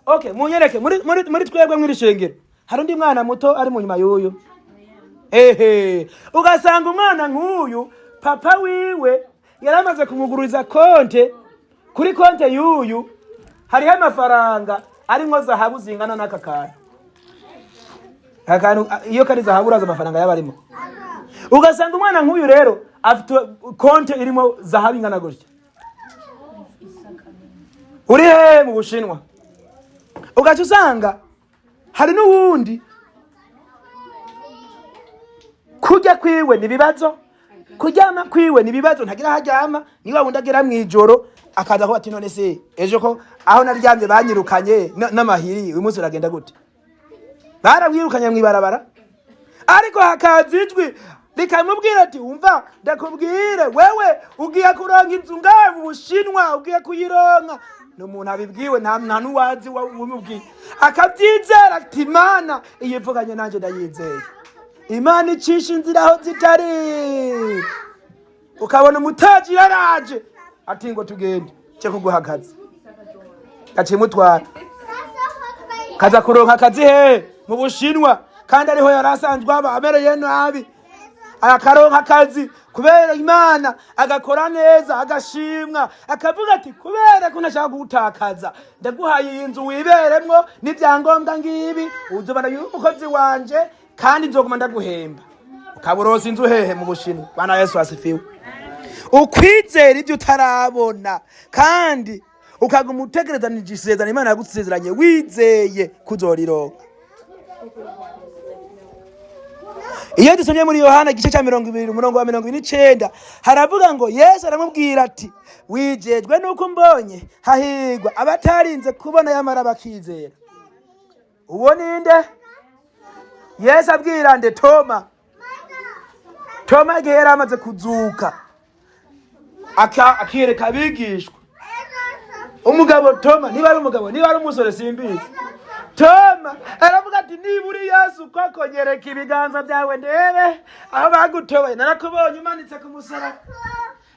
Okay, munyereke muri twebwe mw'iri shengero hari undi mwana muto ari mu nyuma y'uyu? Ehe, ugasanga umwana nk'uyu papa wiwe yaramaze kumugururiza konte. Kuri konte y'uyu hariho amafaranga arimwo zahabu zingana n'aka kantu. Aka kantu iyo kari zahabu, uraza amafaranga yaba arimo. Ugasanga umwana nk'uyu rero afite konte irimo zahabu ingana gutya. Uri hehe? Mu Bushinwa. Ugaca usanga hari n'uwundi kurya kwiwe ni ibibazo, kuryama kwiwe ni ibibazo, ntagira aho aryama. Niba wundi agera mu ijoro akaza kuba ati: "None se ejo ko aho naryamye banyirukanye n'amahiri, uyu munsi uragenda gute?" Baramwirukanye mu ibarabara. Ariko hakaza ijwi rikamubwira ati: "Umva ndakubwire, wewe ugiye kuronka inzu ngahe mu Bushinwa, ugiye kuyironka." Ni umuntu abibwiwe, nta n'uwazi umubwiye, akabyizera ati: "Imana iyo ivuganye nanjye ndayizeye." Imana icisha inzira aho zitari. Ukabona umutaji yaraje ati ngo tugende cye kuguha akazi, gacimutwara kaza kuronka akazi hehe? Mu Bushinwa, kandi ariho yari asanzwe aba amereye nabi. Akaronka akazi kubera Imana, agakora neza, agashimwa, akavuga ati: "Kubera ko ntashaka kugutakaza, ndaguhaye iyi nzu wiberemwo n'ibyangombwa ngibi, uzobana y'umukozi wanje kandi nzoguma ndaguhemba." Ukaba uronse inzu hehe? Mu Bushinwa. Bana, Yesu asifiwe. Ukwizera ibyo utarabona kandi ukaguma utegerezanije isezerano Imana yagusezeranye, wizeye kuzorironka. Iyo dusomye muri Yohana igice cya 20, umurongo wa 29, haravuga ngo Yesu aramubwira ati: "Wijejwe nuko umbonye? Hahigwa abatarinze kubona yamara bakizera." Uwo ninde? Yesu abwira nde? Toma. Toma igihe yari amaze kuzuka, akiyereka abigishwa. Umugabo Toma, niba ari umugabo, niba ari umusore, simbizi, Toma aravuga ati: "Niba uri Yesu koko, nyereka ibiganza byawe ndebe aho bagutoboye. Narakubonye umanitse ku musaraba,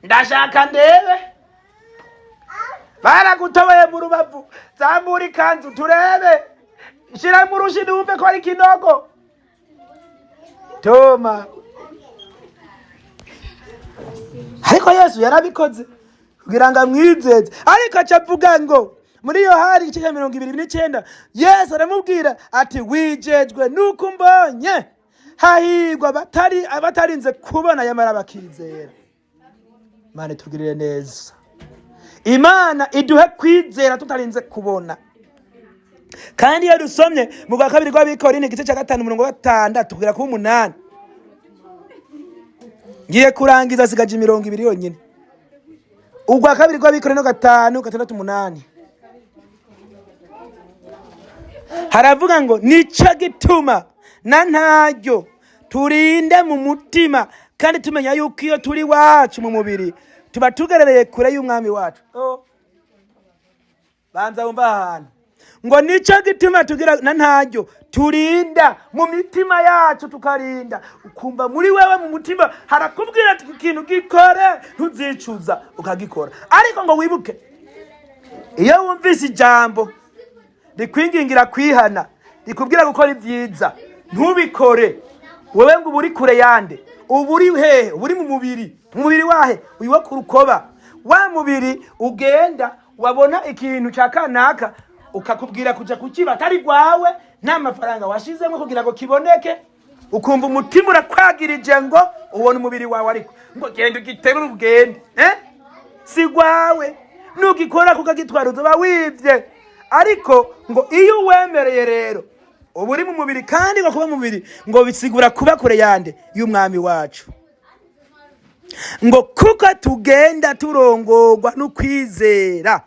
ndashaka ndebe baragutoboye mu rubavu. Zambura ikanzu turebe, shiramo urushi numve ko ari kinogo." Toma, ariko Yesu yarabikoze kugira ngo amwizeze. Ariko aca avuga ngo muri Yohani igice cya 29, Yesu aramubwira ati: "Wijejwe nuko umbonye? Hahigwa abatarinze kubona yamara bakizera." Imana itugirire neza. Imana iduhe kwizera tutarinze kubona. Kandi iyo dusomye mu rwa kabiri rw'Abikorinto igice cya 5, umurongo wa 6 kugera ku 8, ngiye kurangiza, asigaje imirongo 2 yonyine. Urwa kabiri rw'Abikorinto 5, 6, 8, haravuga ngo: "Nico gituma na ntaryo turinde mu mutima, kandi tumenya yuko iyo turi wacu mu mubiri tuba tugerereye kure y'umwami wacu." Oh. Banza wumva ahantu ngo nico gituma tugira na ntaryo turinda mu mitima yacu, tukarinda. Ukumva muri wewe mu mutima harakubwira ati: "Ikintu gikore, ntuzicuza," ukagikora. Ariko ngo wibuke, iyo wumvise ijambo rikwingingira kwihana, rikubwira gukora ibyiza, ntubikore, wewe ngo uba uri kure yande? Uba uri hehe? Uba uri mu mubiri. Mu mubiri wahe? Uyu wo ku rukoba, wa mubiri ugenda wabona ikintu cya kanaka ukakubwira kuja kukiba atari rwawe, nta mafaranga washizemo kugira ngo kiboneke, ukumva umutima urakwagirije ngo ubone umubiri wawe, ariko ngo genda ugiterure ugende, eh? Si rwawe. Nugikora kukagitwara uzoba wibye. Ariko ngo iyo uwemereye rero uba uri mu mubiri, kandi ngo kuba mu mubiri ngo bisigura kuba kure yande? Y'umwami wacu. Ngo kuko tugenda turongorwa n'ukwizera,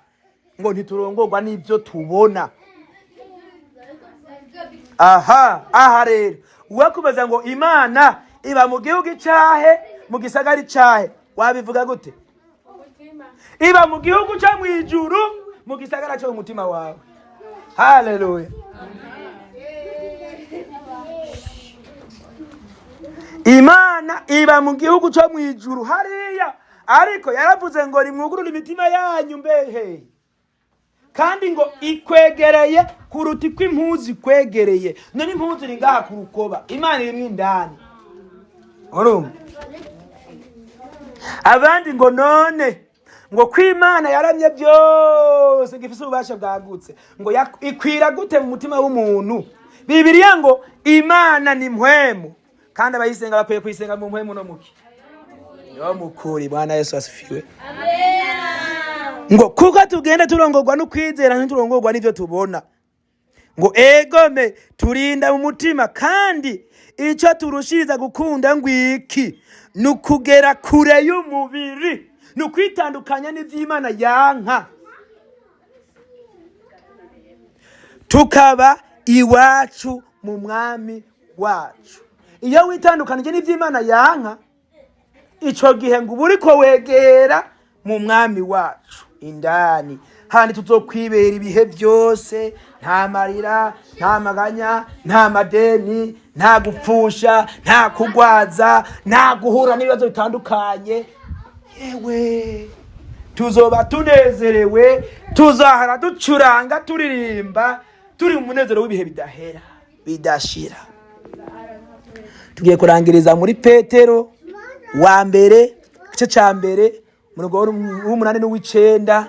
ngo ntiturongorwa n'ibyo tubona. Aha rero uwakubaza ngo Imana iba mu gihugu icahe, mu gisagara icahe, wabivuga gute? Iba mu gihugu cyo mu ijuru, mu gisagara cyo mu mutima wawe. Haleluya. Imana iba mu gihugu cyo mu ijuru hariya, ariko yaravuze ngo rimwugurure imitima yanyu mbehe, kandi ngo ikwegereye kuruta uko impuzu ikwegereye. None impuzu iri ngaha ku rukoba, Imana irimwo indani. Urumva abandi ngo none ngo ko Imana yaramye byose, ngo ifise ububasha bwagutse, ngo ikwira gute mu mutima w'umuntu? Bibiliya ngo Imana ni mpwemu, kandi abayisenga bakwiye kuyisenga mu mpwemu no muki no mukuri. Bwana Yesu asifiwe. Ngo kuko tugenda turongorwa n'ukwizera, ntiturongorwa n'ivyo tubona. Ngo egome turinda mu mutima, kandi icyo turushiriza gukunda ngwiki: ni ukugera kure y'umubiri, ni ukwitandukanya n'ivy'Imana yanka, tukaba iwacu mu mwami wacu. Iyo witandukanije n'ivy'Imana yanka, ico gihe ngo uba uriko wegera mu mwami wacu indani, handi tuzokwibera ibihe byose, nta marira, nta maganya, nta madeni, nta gupfusha, nta kugwaza, nta guhura n'ibibazo bitandukanye. Yewe, tuzoba tunezerewe, tuzahara ducuranga, turirimba, turi mu munezero w'ibihe bidahera bidashira. Tugiye kurangiriza muri Petero wa mbere, igice cya mbere, umurongo w'umunani n'uw'icenda.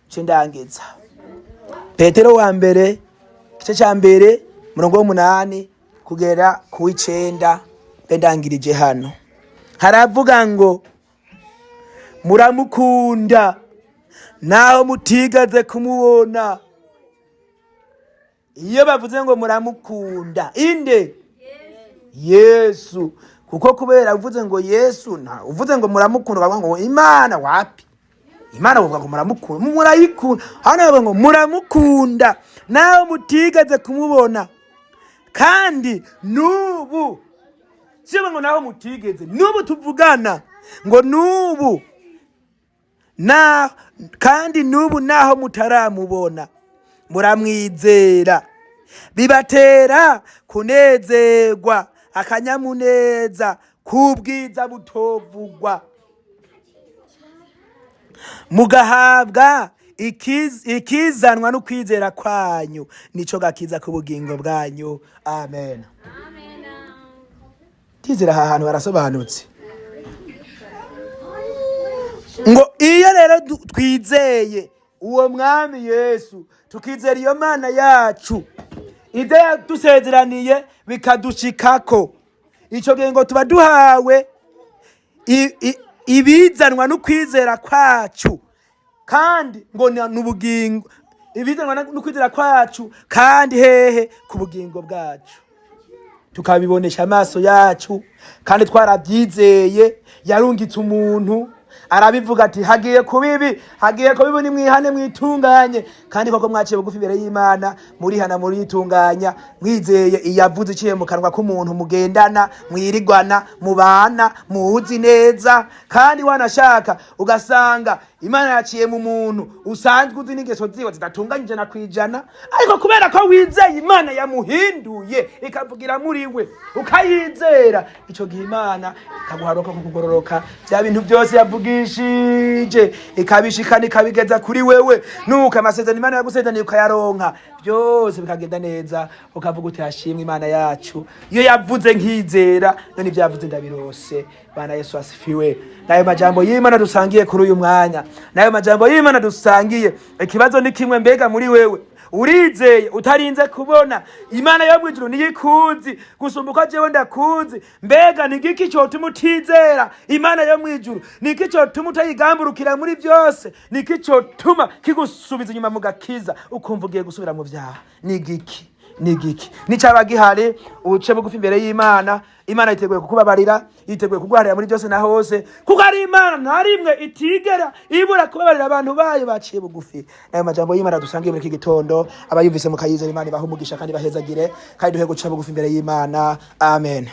Cendangiza Petero wa mbere, igice cya mbere, umurongo w'umunani kugera ku w'icenda. Ndangirije hano. Haravuga ngo: "Muramukunda naho mutigaze kumubona." Iyo bavuze ngo muramukunda inde? Yesu. Kuko kubera uvuze ngo Yesu, nta uvuze ngo muramukunda ukavuga ngo Imana, wapi. Imana bavuga ngo muramukunda, murayikunda. Hano bavuga ngo muramukunda naho mutigeze kumubona. Kandi n'ubu siyo ngo naho mutigeze, n'ubu tuvugana ngo n'ubu na kandi n'ubu naho mutaramubona muramwizera, bibatera kunezerwa akanyamuneza k'ubwiza butovugwa, mugahabwa ikizanwa no kwizera kwanyu, nico gakiza k'ubugingo bwanyu. Amen. Tizera aha hantu harasobanutse. Ngo iyo rero twizeye uwo Mwami Yesu, tukizera iyo Mana yacu, ibyo yadusezeraniye bikadushikako, icyo gihe ngo tuba duhawe ibizanwa no kwizera kwacu, kandi ngo ni ubugingo. Ibizanwa no kwizera kwacu, kandi hehe? Ku bugingo bwacu, tukabibonesha amaso yacu kandi twarabyizeye. Yarungitse umuntu arabivuga ati: "Hagiye kubibi, hagiye kubibi, nimwihane mwitunganye." Kandi koko mwaciye bugufi imbere y'Imana, murihana, muritunganya, mwizeye iyavuze iciye mu kanwa k'umuntu mugendana, mwirigwana, mubana, muzi neza. Kandi wanashaka ugasanga Imana yaciye mu muntu usanzwe uzi n'ingeso ziwe zidatunganye 100%, ariko kubera ko wizeye Imana yamuhinduye ikavugira muri we, ukayizera, icyo gihe Imana ikaguharuka ku kugororoka, bya bintu byose yavugishije ikabishikana, ikabigeza kuri wewe. Nuko amasezerano Imana yagusezeraniye ukayaronka, byose bikagenda neza, ukavuga uti: "Hashimwe Imana yacu, iyo yavuze nkizera, none ibyo yavuze ndabirose." Bana Yesu asifiwe. Nayo majambo y'Imana dusangiye kuri uyu mwanya, nayo majambo y'Imana dusangiye. Ikibazo ni kimwe: mbega muri wewe urizeye utarinze kubona? Imana yo mwijuru niyo ikuzi gusumba uko jewe ndakuzi. Mbega ni igiki cotuma utizera Imana yo mwijuru? Ni iki cotuma utayigamburukira muri byose? Ni iki cotuma kigusubiza inyuma mu gakiza, ukumva ugiye gusubira mu vyaha? Ni igiki? Ni igiki? Nicaba gihari, uce bugufi imbere y'Imana. Imana yiteguye kukubabarira, yiteguye kuguharira muri byose na hose, kuko ari Imana nta rimwe itigera ibura kubabarira abantu bayo baciye bugufi. Nayo majambo y'Imana dusangiye muri iki gitondo, abayumvise mukayizera, Imana ibahe umugisha kandi bahezagire, kandi duhe guca bugufi imbere y'Imana. Amen.